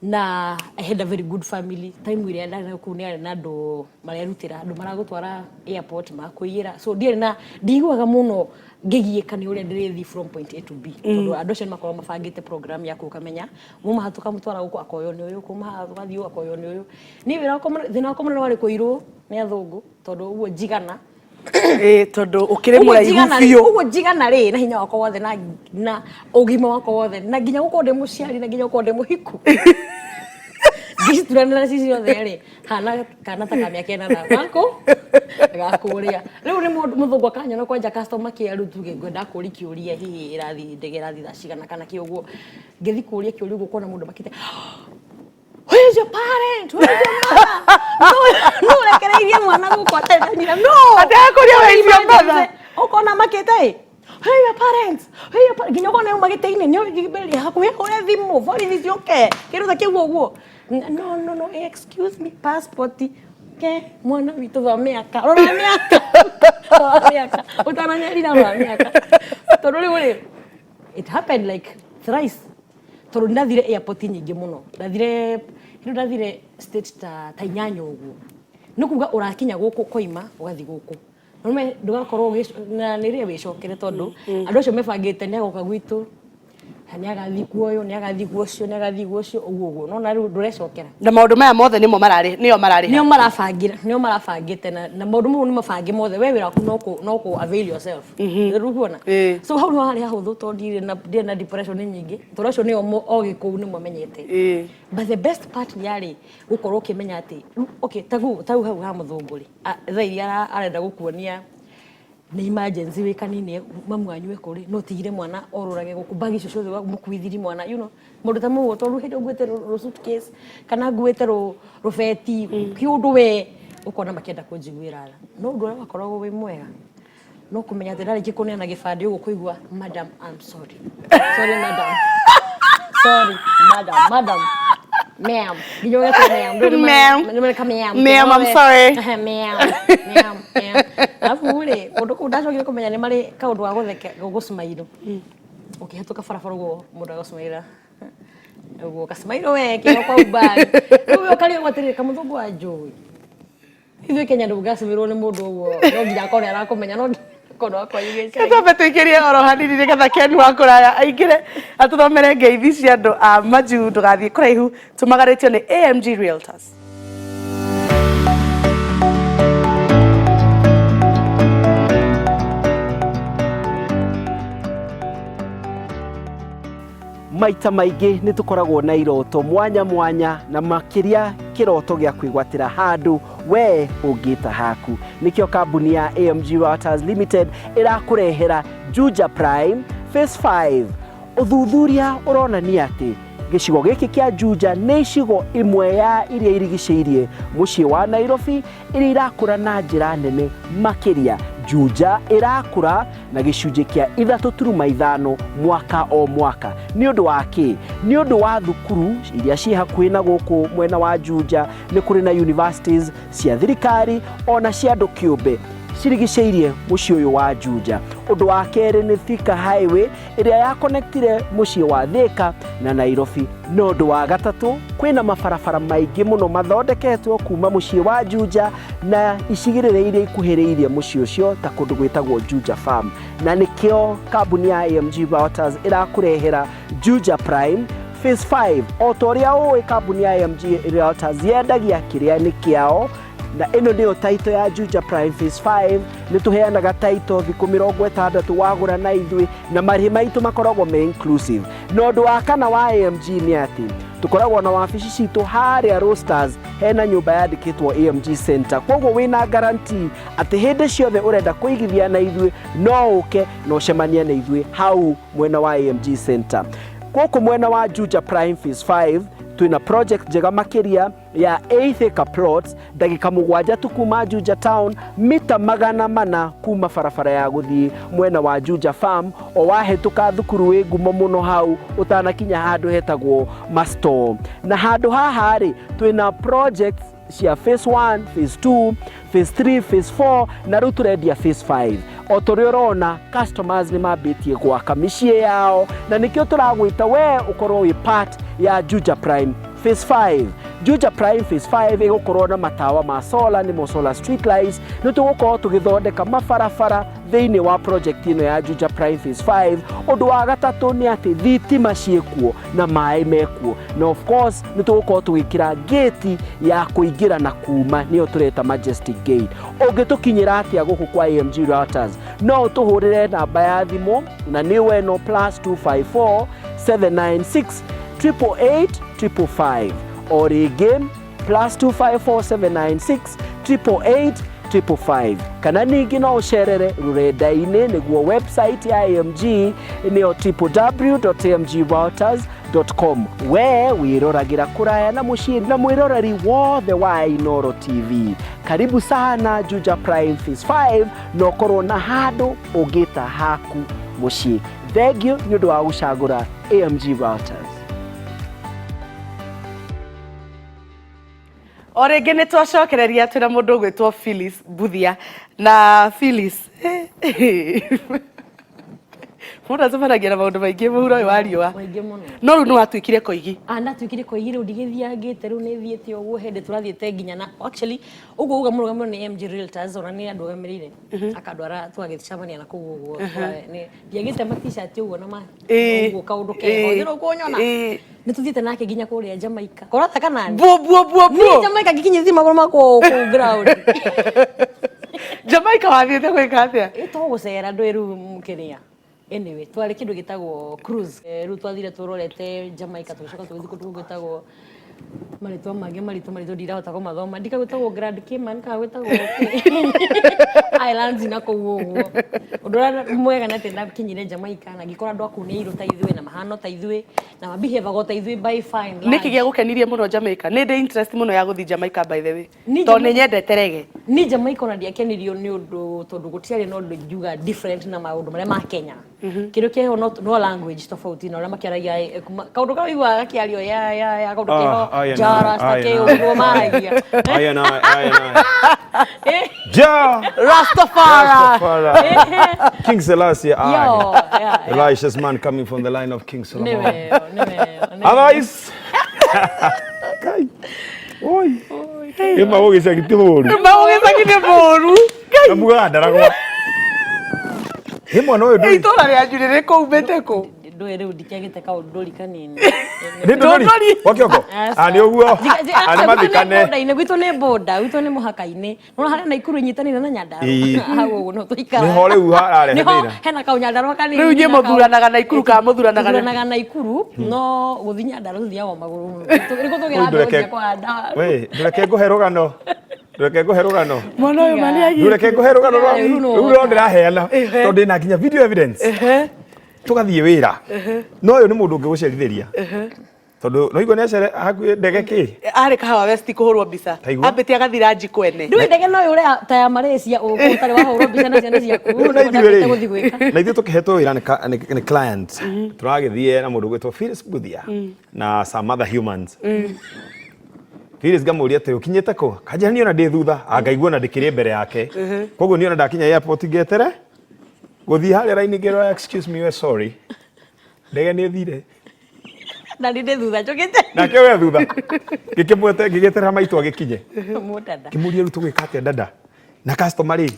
S3: Na I had a very good family. Time ĩrĩa ndarĩ kũu nĩ yarĩ na andũ marerutĩra, andũ maragũtwara airport, magakũiyĩra. So ndiarĩ na, ndiiguaga mũno ngĩgiĩka nĩ ũrĩa ndĩrĩthiĩ from point A to B. Tondũ andũ acio nĩ makoragwo mabangĩte program yaku ũkamenya, muma haha tũkamũtwara gũkũ akoywo nĩ ũyũ, kuma haha tũgathiĩ ũũ akoywo nĩ ũyũ. Niĩ wĩra wakwa, thĩna wakwa mũnene warĩ kũirwo nĩ athũngũ, tondũ ũguo njigana.
S2: Ĩĩ, tondũ ũkĩrĩ mũraihu biũ.
S3: Ũguo njigana rĩ, na hinya wakwa wothe na ũgima wakwa wothe, na nginya gũkorwo ndĩ mũciari, na nginya gũkorwo ndĩ mũhiku. Ngĩcituranĩra ci ciothe rĩ, hana kana ta ka mĩaka 8 gakũ gakũrĩa. Rĩu nĩ mũthũngũ akanyona kwanja customer care, rĩu tuge ngwenda kũria kĩũria, hihi ĩrathiĩ ndege ĩrathiĩ thaa cigana kana kĩ ũguo. Ngĩthiĩ kũria kĩũria ũguo ũkona mũndũ makĩte, "Where is your parent? Where is your mother?" No ũrekereirie mwana gũkũ atarĩ na nyina. No.
S2: Atekũria where is your mother?
S3: Ũkona makĩte ĩ, "Where are your parents? Where are your parents?" Nginya ũkona auma gĩtĩ-inĩ nĩ ũngĩmbĩrĩria hakuhĩ hũre thimũ borithi ciũke kĩndũ ta kĩu ũguo. No, no, no, excuse me, passport ke mwana witũ rora mĩaka, rora mĩaka, rora mĩaka, ũtananyarira rora mĩaka. Tondũ rĩu rĩ, it happened like thrice, tondũ ndathire airport nyingĩ mũno, ndathire rĩu ndathire state ta 8 ũguo. Nĩ kuga ũrakinya gũkũ koima ũgathiĩ gũkũ, nũme ndũgakorwo na nĩ rĩrĩa wĩcokere, tondũ andũ acio mebangĩte nĩ agoka gwitũ, nĩ agathiĩ kuoywo, nĩ agathiĩ guocio, nĩ agathiĩ guocio, ũguo ũguo nona rĩu ndũrecokera.
S2: Na maũndũ maya mothe nĩmo mararĩ, nĩo mararĩha?
S3: Nĩo marabangĩra, nĩo marabangĩte na maũndũ mau nĩ mabange mothe, we wĩra waku no kũ avail yourself. Rĩu kuona so hau nĩho harĩ hahũthũ, tondũ ndirĩ na depression nyingĩ, tondũ acio nĩo ogĩ kũu nĩmo menyete. But the best part yarĩ gũkorwo ũkĩmenya atĩ okay, tagu tau hau ha mũthũngũ rĩ, thaa iria arenda gũkuonia nĩ emergency wĩ kanini, mamu wanyu ekũ rĩ, no ũtigire mwana orũrage gũkũ, bag icio ciothe mũkuithiri mwana, maũndũ ta mau, tondũ hĩndĩ ĩyo nguĩte rũ suitcase kana nguĩte rũbeti kĩũndũ, we ũkona makĩenda kũnjiguĩra tha. No ũndũ ũrĩa wakoragwo wĩ mwega no kũmenya atĩ ndarĩkia kũneana gĩbandĩ ũguo, kũigua, "Madam, I'm sorry, sorry madam, sorry madam, madam, ma'am," nginya ũgetwo ma'am. Ndũĩ
S2: Ma'am.
S3: nĩ mareka ma'am.
S2: Ma'am, I'm sorry.
S3: Ma'am, ma'am, ma'am. Alafu rĩ, kũndũ kũu ndacokire kũmenya nĩ marĩ kaũndũ ga gũtheke, gũcmairũ ũkĩhetũka barabara ũguo, mũndũ agacmaira. Ũguo kasmairo we kĩo kwa umbali. Rĩu ũkaria atĩrĩrĩ kamũthũngũ wa njũĩ. Ithuĩ Kenya ndũngĩgacumirwo nĩ mũndũ ũguo no nginya akorwo nĩ arakũmenya no korwo akwanyu gĩcagi.
S2: Twambe tũikĩrie oro hanini nĩgetha Ken wa kũraya aingĩre atũthomere ngeithi cia andũ a majuu. Ndũgathiĩ kũraihu, tũmagarĩtio nĩ AMG Realtors.
S6: Maita maingĩ nĩ tũkoragwo na iroto mwanya mwanya na makĩria kĩroto gĩa kwĩgwatĩra handũ we ũngĩta haku. Nĩkĩo kambuni ya AMG Realtors Limited ĩrakũrehera Juja Prime Phase 5. Ũthuthuria ũronania atĩ gĩcigo gĩkĩ kĩa Juja nĩ icigo imwe ya iria irigicĩirie mũciĩ wa Nairobi iria irakũra na njĩra nene makĩria. Juja ĩrakũra na gĩcunjĩ kĩa 3.5 mwaka o mwaka. Nĩ ũndũ wa kĩ? Nĩ ũndũ wa thukuru iria ciĩ hakuhĩ na gũkũ mwena wa Juja, nĩ kũrĩ na universities cia thirikari ona cia andũ kĩũmbe cirigicĩirie mũciĩ ũyũ wa Juja. Ũndũ wa kerĩ nĩ Thika Highway ĩrĩa yakonektire mũciĩ wa Thika na Nairobi. Na ũndũ wa gatatũ, kwĩna mabarabara maingĩ mũno mathondeketwo kuma mũciĩ wa Juja na icigĩrĩra iria ikuhĩrĩirie mũciĩ ũcio ta kũndũ gwĩtagwo Juja Farm. Na nĩkĩo kambuni ya AMG Realtors ĩrakũrehera Juja Prime Phase 5. O ta ũrĩa ũĩ, kambuni ya AMG Realtors yendagia kĩrĩa nĩ kĩao, na ĩno nĩyo title ya Juja Prime Phase 5. Nĩ tũheanaga title thikũ 60 wagũra na ithuĩ, na marĩhi maitũ makoragwo me inclusive. Na ũndũ wa kana wa AMG nĩ atĩ tũkoragwo na wabici citũ harĩa Roasters, hena nyũmba yandĩkĩtwo AMG Center. Koguo wĩna guarantee atĩ hĩndĩ ciothe ũrenda kũigithia na ithuĩ no ũke na ũcemanie na ithuĩ hau mwena wa AMG Center. Gũkũ mwena wa Juja Prime Phase 5 twĩna project njega makĩria ya 8 acre plots, ndagĩka 7 tu kuma Juja Town, mita 400 kuma barabara ya gũthiĩ mwena wa Juja Farm, o wahĩtũka thukuru wĩ ngumo mũno hau ũtanakinya handũ hetagwo Masto. Na handũ haha rĩ, twĩna projects cia phase 1, phase 2, phase 3, phase 4 na rĩu tũrendia phase 5. O tũrĩa ũrona customers nĩ mambĩtie gwaka mĩciĩ yao, na nĩkĩo tũragwĩta we ũkorwo wĩ part ya Juja Prime Phase 5. Juja Prime Phase 5 ĩgũkorwo na matawa ma solar, nĩmo solar street lights. Nĩ tũgũkorwo tũgĩthondeka mabarabara thĩinĩ wa project ĩno ya Juja Prime Phase 5. Ũndũ wa gatatũ nĩ atĩ thitima ciĩkuo na maĩ mekuo, na of course nĩ tũgũkorwo tũgĩkĩra gate ya kũingĩra na kuma, nĩyo tũreta Majestic Gate. Ũngĩtũkinyĩra atĩa gũkũ kwa AMG Realtors? No ũtũhũrĩre namba ya thimũ na nĩyo ĩno, +254 796 888 555. O rĩngĩ, +254 796 888 555. Kana ningĩ no ũcerere rũrenda-inĩ, nĩguo website ya AMG, nĩyo www.amgrealtors.com. We wĩroragĩra kũraya na mũciĩ na mwĩroreri wothe wa Inooro TV, karibu sana Juja Prime Phase 5 na ũkorwo na handũ ũngĩta haku mũciĩ. Thengiũ nĩ ũndũ wa gũcagũra AMG Realtors.
S2: O rĩngĩ nĩ twacokereria twĩna mũndũ ũgwĩtwo Phyllis Mbuthia. Na Phyllis, mũndũ acemanagia na maũndũ maingĩ mũhuro ũyũ wa riũa.
S3: Maingĩ mũno.
S2: No rĩu nĩ watuĩkire koigi.
S3: Ah, ndatuĩkire koigi, rĩu ndigĩthiangĩte, rĩu nĩ thiĩte ũguo. Hĩndĩ tũrathiĩte nginya na actually ũguo uga mũrũgamĩrĩrwo nĩ MG Realtors, ona nĩ andũgamĩrĩire akandwara tũgagĩcemania na kũu ũguo. Ndiagĩte ma t-shirt ũguo na ma ũguo kaũndũ kega ũthĩ kũnyona. Nĩ tũthiĩte nake nginya kũrĩa Jamaica koratha kana nĩ
S2: Buo buo buo
S3: niĩ
S2: buo.
S3: Jamaica ngikinyithia magũrũ makwa kũu ground.
S2: Jamaica wathiĩte gwĩka atĩa?
S3: Ĩ, to gũcera ndũĩ rĩu kĩrĩa, anyway twarĩ kĩndũ gĩtagwo cruise. Rĩu twathire tũrorete Jamaica, tũgĩcoka tũgĩthiĩ kũndũ gwĩtagwo marĩtwa mangĩ maritũ maritũ ndirahota kũmathoma, ndika gwĩtagwo Grand Cayman kana gwĩtagwo Islands na kũu ũguo. Ũndũ ũrĩa mwega nĩ atĩ ndakinyire Jamaica na ngĩkora andũ a kũu nĩ airũ ta ithuĩ na mahana ta ithuĩ na mabihevaga ta ithuĩ by fine.
S2: Nĩkĩ gĩagũkenirie mũno Jamaica? Nĩ ndĩ interest mũno ya gũthiĩ Jamaica, by the way,
S3: Ni
S2: tondũ nĩ nyendete reggae.
S3: Ni Jamaica ona ndiakenirio nĩ ũndũ tondũ gũtiarĩ na ũndũ ingiuga different na maũndũ marĩa ma Kenya. Kĩrĩa kĩho no language tofauti na ũrĩa makĩaragia kaũndũ kau iguaga gakĩario ya kaũndũ
S7: Ah,
S3: keho
S7: aya na,
S3: jara
S7: aya
S3: stake
S7: na.
S3: ũguo maragia.
S7: Aya na, aya na. Ja!
S2: Rastafari.
S7: Rastafari. King Selassie I.
S3: Yo, yeah,
S7: The righteous man coming from the line of King
S3: Nĩ
S7: Solomon.
S3: weo, nĩ weo, nĩ weo.
S7: Otherwise, Kai. Oi. Ĩ magũgĩcagi ti mũru.
S2: Magũgĩcagi nĩ mũru.
S7: Na mugaga ndaragwa. Ĩ mwana ũyũ ndũrĩ.
S2: Itũra rĩanyu rĩrĩ kũu mbĩtĩkũ.
S3: Ndũĩ rĩu ndikĩagĩte kaũndũ ndũri kanini.
S7: Nĩ ndũri.
S2: Ndũndũri.
S7: Wa kĩoko. Ah, nĩ ũguo. Ah, nĩ mathikane.
S3: Border-inĩ, gwitũ nĩ border, gwitũ nĩ mũhaka-inĩ. Nĩwona harĩa Naikuru ĩnyitanĩire na Nyandarua.
S7: Ĩĩ.
S3: Hau ũguo no tũikaraga.
S7: Nĩho rĩu hararehe
S3: Nĩho
S7: thĩna.
S3: hena kaũnyandarũa kanini.
S2: Rĩu inyuĩ
S3: na kau-
S2: mũthuranaga Naikuru kana mũthuranaga na-
S3: Tũthuranaga Naikuru, no gũthiĩ Nyandarua tũthiaga o magũrũ. Nĩkuo tũgĩra
S7: Oi,
S3: mbeũ
S7: ndũreke-
S3: cia kũhanda.
S7: We, ndũreke ngũhe rũgano. Ndũreke ngũhe rũgano.
S2: Mwana ũyũ ma nĩ
S7: Ndũreke ngũhe rũgano rwa
S3: Rĩu no
S7: rĩu no ndĩraheana tondũ ndĩna nginya video evidence. Tũgathiĩ wĩra. No ũyũ nĩ mũndũ ũngĩgũcerithĩria. Tondũ no igua nĩ acere hakuhĩ ndege kĩ.
S2: Arĩ Kahawa West kũhũrwo mbica.
S7: Taigua.
S2: Ambĩte agathira nji kwene.
S3: Ndũĩ ndege no yũre ta ya Malaysia ũguo ũtarĩ wahũrwo mbica na ciana ciaku.
S7: Rĩu na ithuĩ
S3: Ũndũ gũthiĩ
S7: rĩ,
S3: gwĩka.
S7: na ithuĩ tũkĩhetwo wĩra nĩ client tũragĩthiĩ na mũndũ ũgwĩtwo Phyllis Buthia na some other humans. Phyllis ngamũria atĩ ũkinyĩte kũ? Kanjĩra niĩ ona ndĩ thutha, angaigua ona ndĩkĩrĩ mbere yake. Koguo niĩ ona ndakinya airport ngetere gũthiĩ harĩa raini ngĩrwo excuse me we're sorry. Ndege nĩ ĩthire.
S3: Na nĩ ndĩ thutha njũkĩte.
S7: Nake we thutha. Ngĩkĩmwete ngĩgĩeterera maitũ agĩkinye.
S3: Mũdada.
S7: Ngĩmũria rĩu tũgwĩka atĩa dada? Na customer rĩ,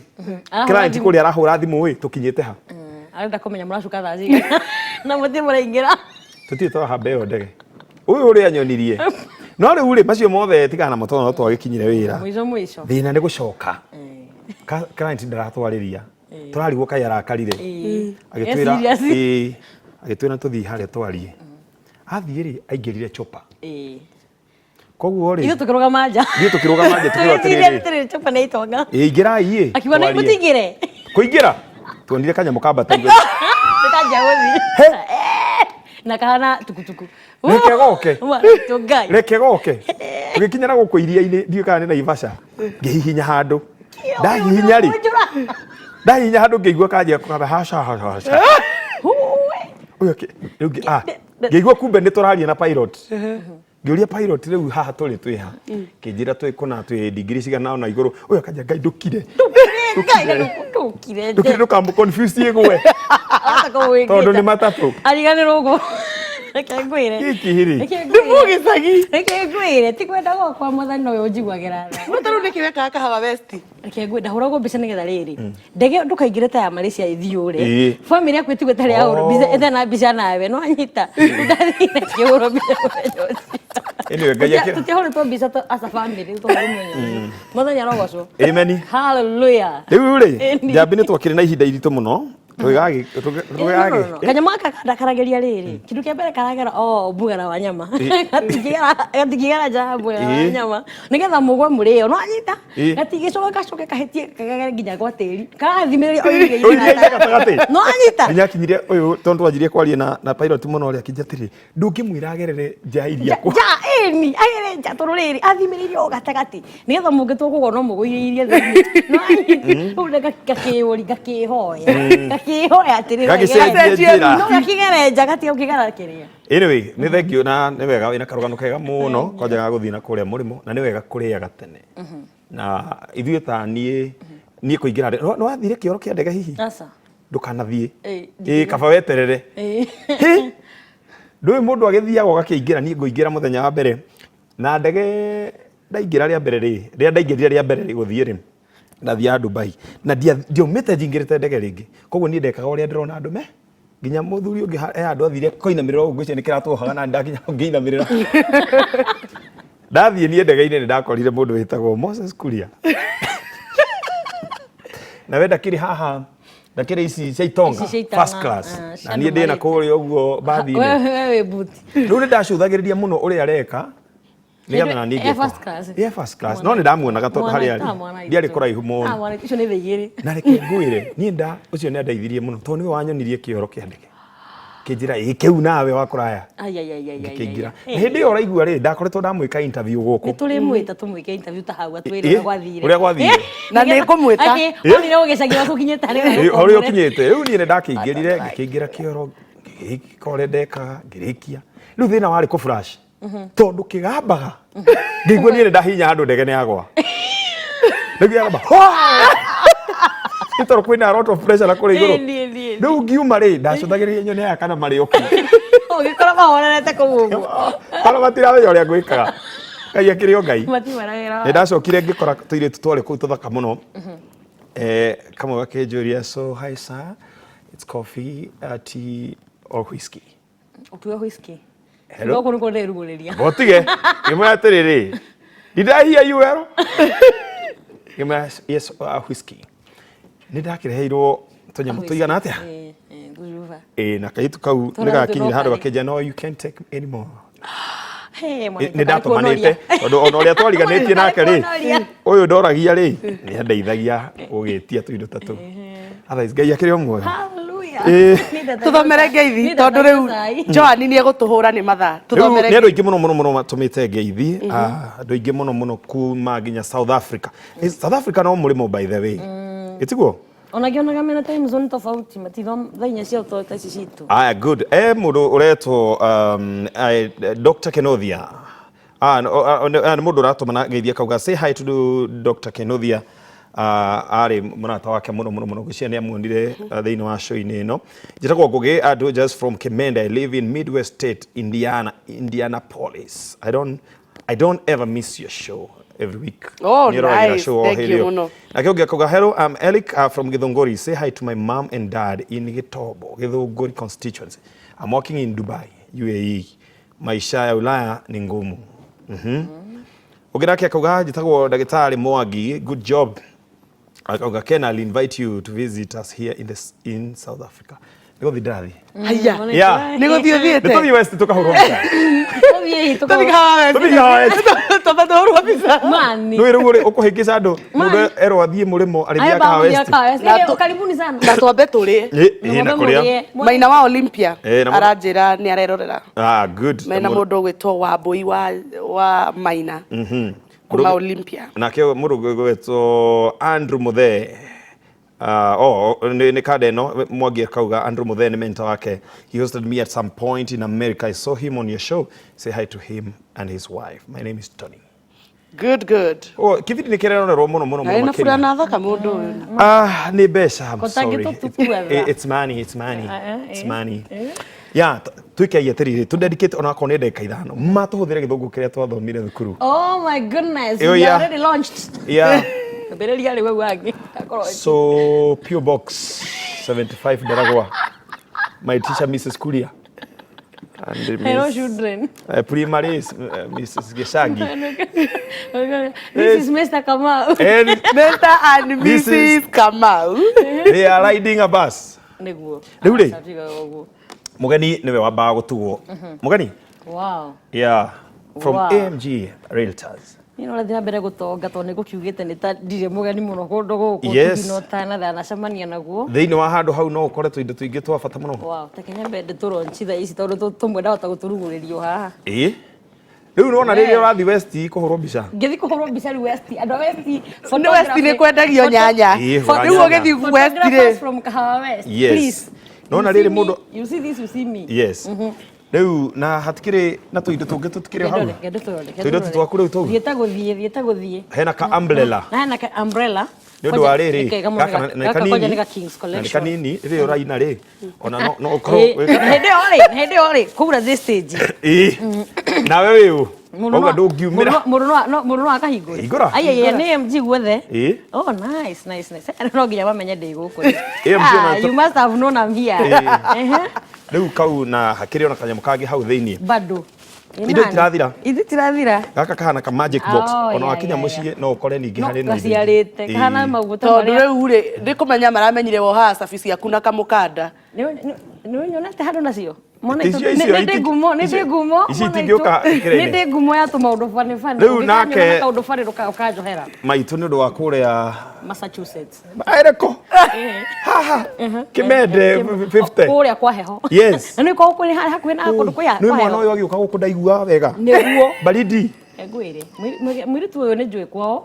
S3: Arahũra
S7: client
S3: thimũ.
S7: kũrĩa arahũra thimũ ĩ, tũkinyĩte ha?
S3: Arenda kũmenya mũracuka thaa cigana. Na mũtirĩ mũraingĩra.
S7: Tũtirĩ twahamba ĩyo ndege. Ũyũ ũrĩa anyonirie. No rĩu rĩ, macio mothe tigana namo tondũ no twagĩkinyire wĩra.
S3: Mũico mũico.
S7: Thĩna nĩ gũcoka. Client ndaratwarĩria. Tũrarigwo kaĩ arakarire. Agĩtwĩra
S3: Yes, serious.
S7: ĩĩ, agĩtwĩra tũthiĩ harĩa twarie. Athiĩ rĩ, aingĩrire chopper.
S3: Ĩĩ.
S7: Koguo rĩ,
S3: Ithuĩ tũkĩrũgama nja.
S7: ithuĩ tũkĩrũgama nja tũkĩrwo
S3: Tũgĩciria
S7: atĩrĩrĩ.
S3: atĩrĩrĩ, chopper nĩ itonga.
S7: Ĩĩ, ingĩrai ĩ.
S3: Akiuga nĩ
S7: twarie.
S3: mũtingĩre.
S7: Kũingĩra. Tuonire kanyamũ kambata igũrũ.
S3: Tũkanjia gũthiĩ.
S7: He.
S3: Na kahana tukutuku.
S7: Reke goke.
S3: Tũngai.
S7: Reke goke. Tũgĩkinya na gũkũ iria-inĩ, ndiũĩ kana nĩ Naivasha. Ngĩhihinya handũ. Ndahihinya rĩ, ndahihinya handũ ngĩigua kanjia kũgamba haca haca haca. Ũyũ rĩu ngĩigua kumbe nĩ tũraria na pilot. Ngĩũria pilot rĩu haha tũrĩ twĩ ha? Kĩnjĩra twĩ kũna twĩ ndigiri cigana ũna igũrũ. Ũyũ akanja Ngai ndũkire.
S3: Ngai ndũkire.
S7: Ndũkire ndũkamũ confuse ĩgwe. Tondũ nĩ matatũ.
S3: Ariganĩrwo ũguo. Reke ngwĩre.
S7: Gĩkĩ rĩ.
S3: Reke
S2: Nĩ
S3: ngwĩre.
S2: mũgĩcagi.
S3: Reke ngwĩre ti kwenda gwakwa mwathani nowe ũnjiguagĩra tha.
S2: No ta rĩu nĩkĩ wekaga Kahawa West?
S3: Reke ngwĩre ndahũragwo mbica nĩgetha rĩrĩ ndege ndũkaingĩre ta ya Malaysia ĩthiĩ ũre
S7: Ĩĩ.
S3: bamĩrĩ yaku ĩtigwo ĩtarĩ yahũrwo
S7: Oh.
S3: mbica ĩtarĩ na mbica nawe no anyita ndathire ngĩhũrwo mbica mũthenya ũcio.
S7: Anyway, Ngai akĩ-
S3: Tũtiahũrĩtwo mbica as a family tũhũrwo mũthenya ũcio. Mwathani arogocwo.
S7: Amen.
S3: Hallelujah.
S7: Rĩu rĩ,
S3: Ĩni.
S7: njambi nĩ twakĩrĩ na ihinda iritũ mũno. Tũgĩgagĩ
S3: No, no, no. Kanyamũ gaka ndakaragĩria rĩrĩ kĩndũ kĩa mbere karagera o mbugara wa nyama gatingĩgera nja ya mbugara wa
S7: Ĩĩ.
S3: nyama nĩgetha mũgwe mũrĩo no anyita
S7: Ĩĩ.
S3: gatingĩcoka gacoke kahĩtie kagere nginya gwa tĩri karathimĩrĩria o
S7: Ũirie gatagatĩ.
S3: no anyita
S7: Nginya akinyire ũyũ tondũ twanjirie kwaria na pilot mũno rĩ akĩnjia atĩrĩ ndũngĩmwĩra agerere nja iria kũ.
S3: nja ĩni agere nja tondũ rĩrĩ athimĩrĩirie o gatagatĩ nĩgetha mũngĩtua kũgwa no mũgũirĩirie thĩinĩ no anyita rĩu ngakĩũri ngakĩhoya ngakĩhoya atĩrĩrĩ
S7: Gagĩcenjie njĩra.
S3: no gakĩgere nja gatiga gũkĩgera kĩrĩa.
S7: Anyway, nĩ thank you na nĩ wega wĩna karũgano kega mũno kwanja ga gũthiĩ na kũrĩa mũrĩmo na nĩ wega kũrĩaga tene. Na ithuĩ ta niĩ niĩ kũingĩra ndege nĩ wathire kĩoro kĩa ndege hihi?
S3: Aca.
S7: Ndũkanathiĩ.
S3: Ĩĩ,
S7: Ĩĩ kaba weterere.
S3: Ĩĩ.
S7: Hĩ! Ndũĩ mũndũ agĩthiaga ũgakĩingĩra niĩ ngũingĩra mũthenya wa mbere na ndege ndaingĩra rĩa mbere rĩ rĩrĩa ndaingĩrire rĩa mbere rĩ gũthiĩ rĩ ndathiaga Dubai na ndiaumĩte njingĩrĩte ndege rĩngĩ koguo niĩ ndekaga ũrĩa ndĩrona andũ me nginya mũthuri ũngĩ he handũ athire kũinamĩrĩra ũguo ngwĩciria nĩ kĩratwohaga na ndakinya hau ngĩinamĩrĩra ndathiĩ niĩ ndege-inĩ nĩ ndakorire mũndũ wĩtagwo Moses Kuria na we ndakĩrĩ haha ndakĩrĩ ici cia itonga
S3: Ici cia itonga,
S7: first class
S3: ah, cia
S7: na niĩ ndĩ na
S3: andũ
S7: kũrĩa ũguo mbathi-inĩ
S3: Wewe wĩ buti.
S7: rĩu nĩ ndacũthagĩrĩria mũno ũrĩa areka nĩgetha na niĩ
S3: Eh,
S7: ngĩkwo.
S3: first class.
S7: Eh, first class no nĩ ndamuonaga tondũ harĩa arĩ ndiarĩ kũraihu mũno
S3: Mwana icio nĩ thĩ igĩrĩ.
S7: Na reke ngwĩre niĩ nda ũcio nĩ andeithirie mũno tondũ nĩwe wanyonirie kĩoro kĩa ndege. Kĩnjĩra ĩ kĩu nawe wa kũraya.
S3: Ai, ai, ai, ai, ai,
S7: Ngĩkĩingĩra.
S3: ai.
S7: Na hĩndĩ ĩyo ũraigua rĩ, ndakoretwo ndamwĩka interview gũkũ.
S3: Nĩ tũrĩmwĩta tũmwĩke interview ta hau atwĩre
S7: Ĩ,
S3: ũrĩa gwathire.
S7: ũrĩa gwathire.
S2: Na nĩ ngũmwĩta.
S7: Ĩ.
S3: Onire gũgĩcagi waku ũkinyĩte harĩa
S7: Ĩ, harĩa ũkinyĩte. Rĩu niĩ nĩ ndakĩingĩrire, ngĩkĩingĩra kĩoro, ngĩgĩka ũrĩa ndekaga, ngĩrĩkia. Rĩu thĩna warĩ kũ flash. Tondũ kĩgambaga. Ngĩigua niĩ nĩ ndahinya handũ ndege nĩ yagwa. Rĩu yagamba. Nĩ tondũ kwĩna a lot of pressure na kũrĩa igũrũ.
S3: Ĩ, niĩ, niĩ, niĩ.
S7: Rĩu ngiuma rĩ, ndacũthagĩrĩria nyone aya kana marĩ oku.
S3: Ũgĩkorwo mahorerete kũu ũguo.
S7: Kana matiramenya ũrĩa ngwĩkaga. Ngai akĩrĩ o Ngai.
S3: Matimaragĩra.
S7: Nĩ ndacokire ngĩkora tũirĩtu twarĩ kũu tũthaka mũno. Kamwe gakĩnjũria, so hi sir, it's coffee, tea or whiskey?
S3: Ũkiuga whiskey.
S7: Hello?
S3: Gũkũ nĩkuo ndĩrugũrĩria.
S7: Ngotige. Ngĩmwĩra atĩrĩrĩ, did I hear you well? Ngĩmwĩra yes, whiskey. Nĩ ndakĩreheirwo tũnyamũ tũigana atĩa?
S3: Ĩ, ĩ, nguruba.
S7: Ĩ, na kairĩtu kau
S3: Twana
S7: nĩ gakinyire handũ
S3: tũtinoka rĩ.
S7: gakĩnjĩra no you can't take any more.
S3: Hey, mwanake
S7: Nĩ ndatomanĩte
S3: karĩ
S7: tondũ ona ũrĩa twariganĩtie nake rĩ,
S3: kuonoria.
S7: ũyũ ndoragia rĩ, nĩ andeithagia gũgĩtia tũindo ta tũu. Otherwise Ngai akĩrĩ o muoyo.
S3: Hallelujah.
S7: Ĩ.
S3: Nĩ ndatanyua
S2: Tũthomere
S3: cai.
S2: ngeithi
S3: Nĩ
S2: tondũ
S3: ndatanyua
S2: rĩu
S3: cai.
S2: Joan nĩ egũtũhũra nĩ mathaa.
S7: Rĩu
S2: Tũthomere
S7: nĩ andũ aingĩ mũno mũno mũno matũmĩte ngeithi, andũ aingĩ mũno mũno kuma nginya South Africa. South Africa no mũrĩmo by the way. Ĩtiguo?
S3: Ona ngĩonaga mena time zone tofauti matithom thaa inya cia ũtoo ta ici citũ.
S7: Aya, good. Mũndũ ũretwo Dr. Kenothia. Nĩ mũndũ ũratũmana ngeithi akauga say hi to Dr. Kenothia. Arĩ mũrata wake mũno mũno mũno, ngwĩciria nĩ amuonire thĩinĩ wa show-inĩ ĩno. Njĩtagwo Ngũgĩ andũ just from Kimende. I live in Midwest State, Indiana, Indianapolis. I don't ever miss your show every week.
S2: Oh,
S7: Nĩ ĩroragĩra
S2: nice.
S7: show o
S2: Thank
S7: hĩndĩ
S2: you
S7: ĩyo.
S2: mũno.
S7: Nake ũngĩ akauga hello, I'm Eric from Githunguri. Say hi to my mom and dad in Gitobo, Githunguri constituency. I'm working in Dubai, UAE. Maisha ya Ulaya ni ngumu. Ũngĩ nake akauga njĩtagwo ndagĩtarĩ Mwangi, good job. Akauga Ken, I'll invite you to visit us here in South Africa. Nĩ gũthiĩ ndĩrathiĩ.
S2: Haiya.
S7: Yeah.
S2: Nĩ gũthiĩ
S7: Nĩ
S2: ũthiĩte.
S7: tũthiĩ West tũkahũrwo mbica.
S3: Tũthiĩ
S2: Tũthiĩ Kahawa West.
S7: Tũthiĩ Kahawa West.
S2: Twambe tũhũrwo mbica.
S3: Mani.
S7: Nĩ rĩu ũkũhĩngĩca andũ mũndũ erwo athiĩ mũrĩmo arĩthiaga Kahawa West.
S2: Na
S3: Karibuni sana.
S2: Na twambe tũrĩe.
S7: Ĩ, na kũrĩa.
S2: Maina wa Olympia
S7: Ĩ, na mũndũ-
S2: aranjĩra nĩ arerorera.
S7: Ah, good.
S2: Mena mũndũ ũgwĩtwo Wambũi wa Maina kuma Olympia.
S7: Nake mũndũ ũgwĩtwo Andrew Muthee. Oh, nĩ kanda ĩno Mwangi akauga Andrew Muthee nĩ mentor wake. He hosted me at some point in America. I saw him on your show. Say hi to him and his wife. My name is Tony.
S2: Good, good.
S7: Oh, kĩbindi nĩ kĩrerorerwo mũno mũno
S2: Na
S7: mũno
S2: ĩna
S7: makĩria.
S2: burana thaka mũndũ ũyũ.
S7: Ah, nĩ mbeca, I'm
S3: Kotangĩ
S7: sorry.
S3: tũtukuetha.
S7: It's money, it's money. It's
S3: eh.
S7: money. Yeah, twĩke atĩrĩrĩ, tũ dedicate ona akorwo nĩ ndagĩka ithano. Ma tũhũthĩre gĩthũngũ kĩrĩa twathomire thukuru.
S3: Oh my goodness,
S7: Ĩyo
S3: we
S7: ya.
S3: are already launched.
S7: Yeah.
S3: Ambĩrĩria rĩu hau hangĩ. Akorwo
S7: So, PO Box 75 Ndaragwa. My teacher Mrs. Kuria. And
S3: Hello
S7: Miss,
S3: children.
S7: Primary Mrs. Geshagi.
S3: This is Mr. Kamau.
S7: And
S2: Mr. and
S7: Mrs.
S2: Mrs. Kamau.
S7: they are riding a bus.
S3: Nĩguo.
S7: Rĩu rĩ.
S3: Tugaga ũguo.
S7: Mũgeni nĩwe wambaga gũtugwo. Mũgeni?
S3: Wow.
S7: Yeah. From
S3: Wow.
S7: AMG Realtors.
S3: Niĩ no ũrathiĩ na mbere gũtonga tondũ nĩ ngũkiugĩte nĩ ta ndirĩ mũgeni mũno kũndũ gũkũ.
S7: Yes.
S3: Tũthiĩ no tana ndanacemania naguo.
S7: Thĩinĩ wa handũ hau no ũkore tũindo tũingĩ twa bata mũno.
S3: Wow, ta Kenya mbende tũronchi thaa ici tondũ tũmwe ndahota gũtũrugũrĩrio haha.
S7: Ĩĩ. Rĩu nĩwona rĩrĩa ũrathiĩ West kũhũrwo mbica.
S3: Ngĩthiĩ kũhũrwo mbica rĩu West, andũ a West
S2: Nĩ West nĩ kwendagio nyanya.
S7: Ĩĩ, hũra
S2: Rĩu
S7: nyanya.
S2: ũgĩthiĩ West rĩ.
S3: Photographers from Kahawa West.
S7: Yes.
S3: Please.
S7: Nona
S3: You see
S7: rĩrĩ
S3: me,
S7: mũndũ-
S3: You see this, you see me.
S7: Yes. Rĩu na hatikĩrĩ na tũindo tũngĩ tũtikĩrĩ hau. Tũindo tu twaku rĩu tũu.
S3: Thiĩta gũthiĩ, thiĩta gũthiĩ.
S7: Hena ka umbrella.
S3: Na hena ka umbrella.
S7: Nĩ ũndũ wa rĩrĩ,
S3: Nĩ kega mũno,
S7: gaka nĩ
S3: gaka kwanja
S7: kanini.
S3: nĩ ka Kings
S7: Na nĩ
S3: Collection.
S7: kanini rĩrĩa ũraina rĩ, ona no ũkorwo
S3: Ĩ, hĩndĩ ĩyo rĩ, hĩndĩ ĩyo rĩ, kũura this stage.
S7: Ĩĩ. Nawe wĩ ũ?
S3: Mũndũ
S7: Wauga
S3: no-
S7: ndũngiumĩra.
S3: Mũndũ no akahingũra.
S7: Hingũra.
S3: Ai, ai, ai, nĩ AMG guothe.
S7: Ĩĩ.
S3: Oh, nice, nice, nice. Andũ no nginya mamenye ndĩ gũkũ.
S7: AMG ona
S3: Ah, you must have known I'm here.
S7: Ĩĩ.
S3: Ehe.
S7: Rĩu kau na hakĩrĩ ona kanyamũ kangĩ hau thĩinĩ.
S3: Bado.
S7: Indo itirathira.
S3: Indo itirathira.
S7: Gaka kahana ka magic box.
S3: Oh,
S7: Ona
S3: yeah,
S7: wakinya
S3: yeah,
S7: mũciĩ no ũkore ningĩ
S3: No
S7: harĩ na indo ingĩ.
S3: gaciarĩte.
S7: Ĩĩ.
S3: Kahana maguta
S2: Tondũ
S3: marĩa.
S2: rĩu rĩ, nĩ kũmenya maramenyire wohaga cabi ciaku na kamũkanda.
S3: Nĩ nyonete handũ nacio? Mwana
S7: Icio-
S3: itũ-
S7: icio
S3: nĩ ndĩ ngumo nĩ ndĩ ngumo
S7: ici
S3: mwana
S7: itingĩũka
S3: itũ.
S7: kĩrĩa-inĩ.
S3: Nĩ ndĩ ngumo ya tũmaũndũ bani bani.
S7: Rĩu nake-
S3: kaũndũ bani ũkanjohera.
S7: Maitũ nĩ ũndũ wa kũrĩa
S3: Massachusetts.
S7: Ereko haha Kimende 50.
S3: Kũrĩa kwa heho.
S7: Yes.
S3: Na nĩ korwo kũrĩ hakuhĩ na kũndũ kwa
S7: Nĩ
S3: kwa
S7: mwana
S3: heho.
S7: ũyũ agĩũka gũkũ ndaiguaga wega.
S3: Nĩguo.
S7: Baridi.
S3: Ngwĩre. Mũirĩtu ũyũ nĩ njũĩ kwao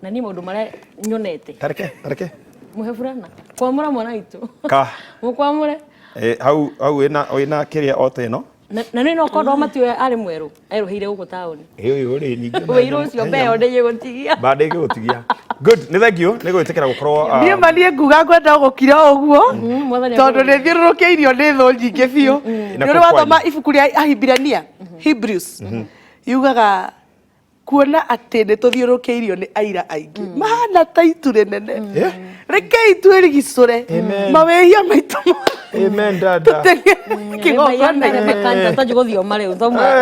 S3: na niĩ maũndũ marĩa nyonete.
S7: Tareke, tareke.
S3: Mũhe burana. Kwamũra mwana witũ.
S7: Ka.
S3: Mũkwamũre.
S7: Eh, hau hau wĩna wĩna kĩrĩa o ta ĩno.
S3: Na nĩ no kondo matiwe arĩ mwerũ. Erũhĩire gũkũ taũni.
S7: Ĩ ũyũ rĩ ningĩ.
S3: Wĩirũ ũcio mbeo ndĩgĩgũtigia.
S7: Bande ĩgĩgũtigia. Good, nĩ thank you nĩ gwĩtĩkĩra gũkorwo
S2: Niĩ ma niĩ nguga ngwenda gũkira o ũguo
S3: Mwathani
S2: tondũ nĩ thiũrũrũkĩirio nĩ thũ nyingĩ biũ.
S7: Na
S2: Nĩ ũrĩ wathoma
S7: kwanyu.
S2: ibuku rĩa Ahibirania, Hebrews, yugaga kuona atĩ nĩ tũthiũrũrũkĩirio nĩ aira aingĩ mahana ta itu rĩnene,
S7: Yeah.
S2: rekei twĩrigicũre
S7: Amen.
S2: mawĩhia maitũ mothe,
S7: Amen dada.
S2: tũteng'ere kĩgongona-inĩ.
S3: Twanjie gũthioma rĩu
S7: Eh.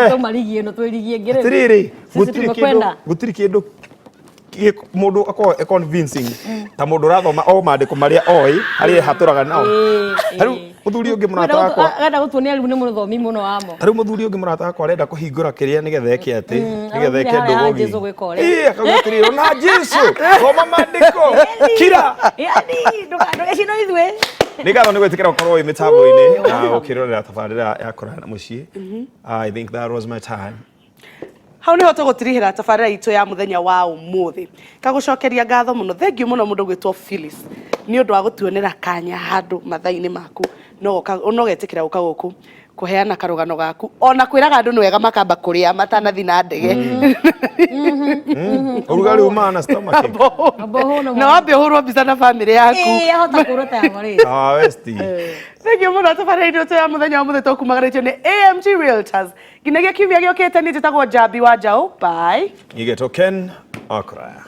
S3: twauma rigi ĩno twĩ rigi ĩngĩ rĩu.
S7: Atirĩrĩ,
S3: Sisi
S7: gũtirĩ kĩndũ
S3: tumekwenda.
S7: gũtirĩ kĩndũ mũndũ akorwo e convincing ta mũndũ ũrathoma o maandĩko marĩa oĩ harĩa ehatũraga nao. Tarĩu mũthuri ũngĩ mũrata wakwa
S3: Arenda gũtuonia rĩu nĩ mũthomi mũno wamo.
S7: tarĩu mũthuri ũngĩ mũrata wakwa arenda kũhingũra kĩrĩa nĩgetha eke atĩ nĩgetha eke
S3: araugire harĩa ha
S7: ndũgũgi.
S3: Jesũ gwĩka ũrĩa.
S7: Ĩĩ, akauga atĩrĩrĩ ona Jesũ thoma maandĩko kira.
S3: Yani ndũgecino ithuĩ.
S7: Nĩ ngatho nĩ gwĩtĩkĩra gũkorwo wĩ mĩtambo-inĩ na ũkĩrorera tabarĩra ya Kũraya na Mũciĩ. I think that was my time.
S2: Hau niho tũgũtirihĩra tabarĩra itũ ya mũthenya wa ũmũthĩ. Ngagũcokeria ngatho mũno, thengiũ mũno mũndũ gwĩtwo Phyllis nĩ ũndũ wa gũtuonera kanya handũ mathaa-inĩ maku no ũgetĩkĩra gũka gũkũ kũheana karũgano gaku ona kwĩraga andũ nĩ wega makamba kũrĩa matanathiĩ na ndege.
S7: Ũrugarĩ umaga na stomach ache.
S3: Amba ũhũne
S2: Na wambe ũhũrwo mbica na bamĩrĩ yaku.
S3: Ĩĩ, ahota kũrwo ta yamo rĩ.
S7: Ah, Westi.
S2: Thengiũ mũno tabarĩra itũ ya mũthenya wa ũmũthĩ tũkumagarĩtio nĩ AMG Realtors. Nginyagia kiumia gĩũkĩte niĩ njĩtagwo Njambi wa Njaũ. Bye.
S7: Igetwo Ken Okuraya.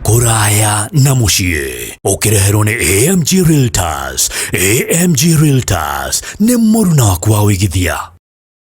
S1: Kũraya na Mũciĩ ũkĩreherwo nĩ AMG Realtors. AMG Realtors nĩ mũruna waku wa ũigithia.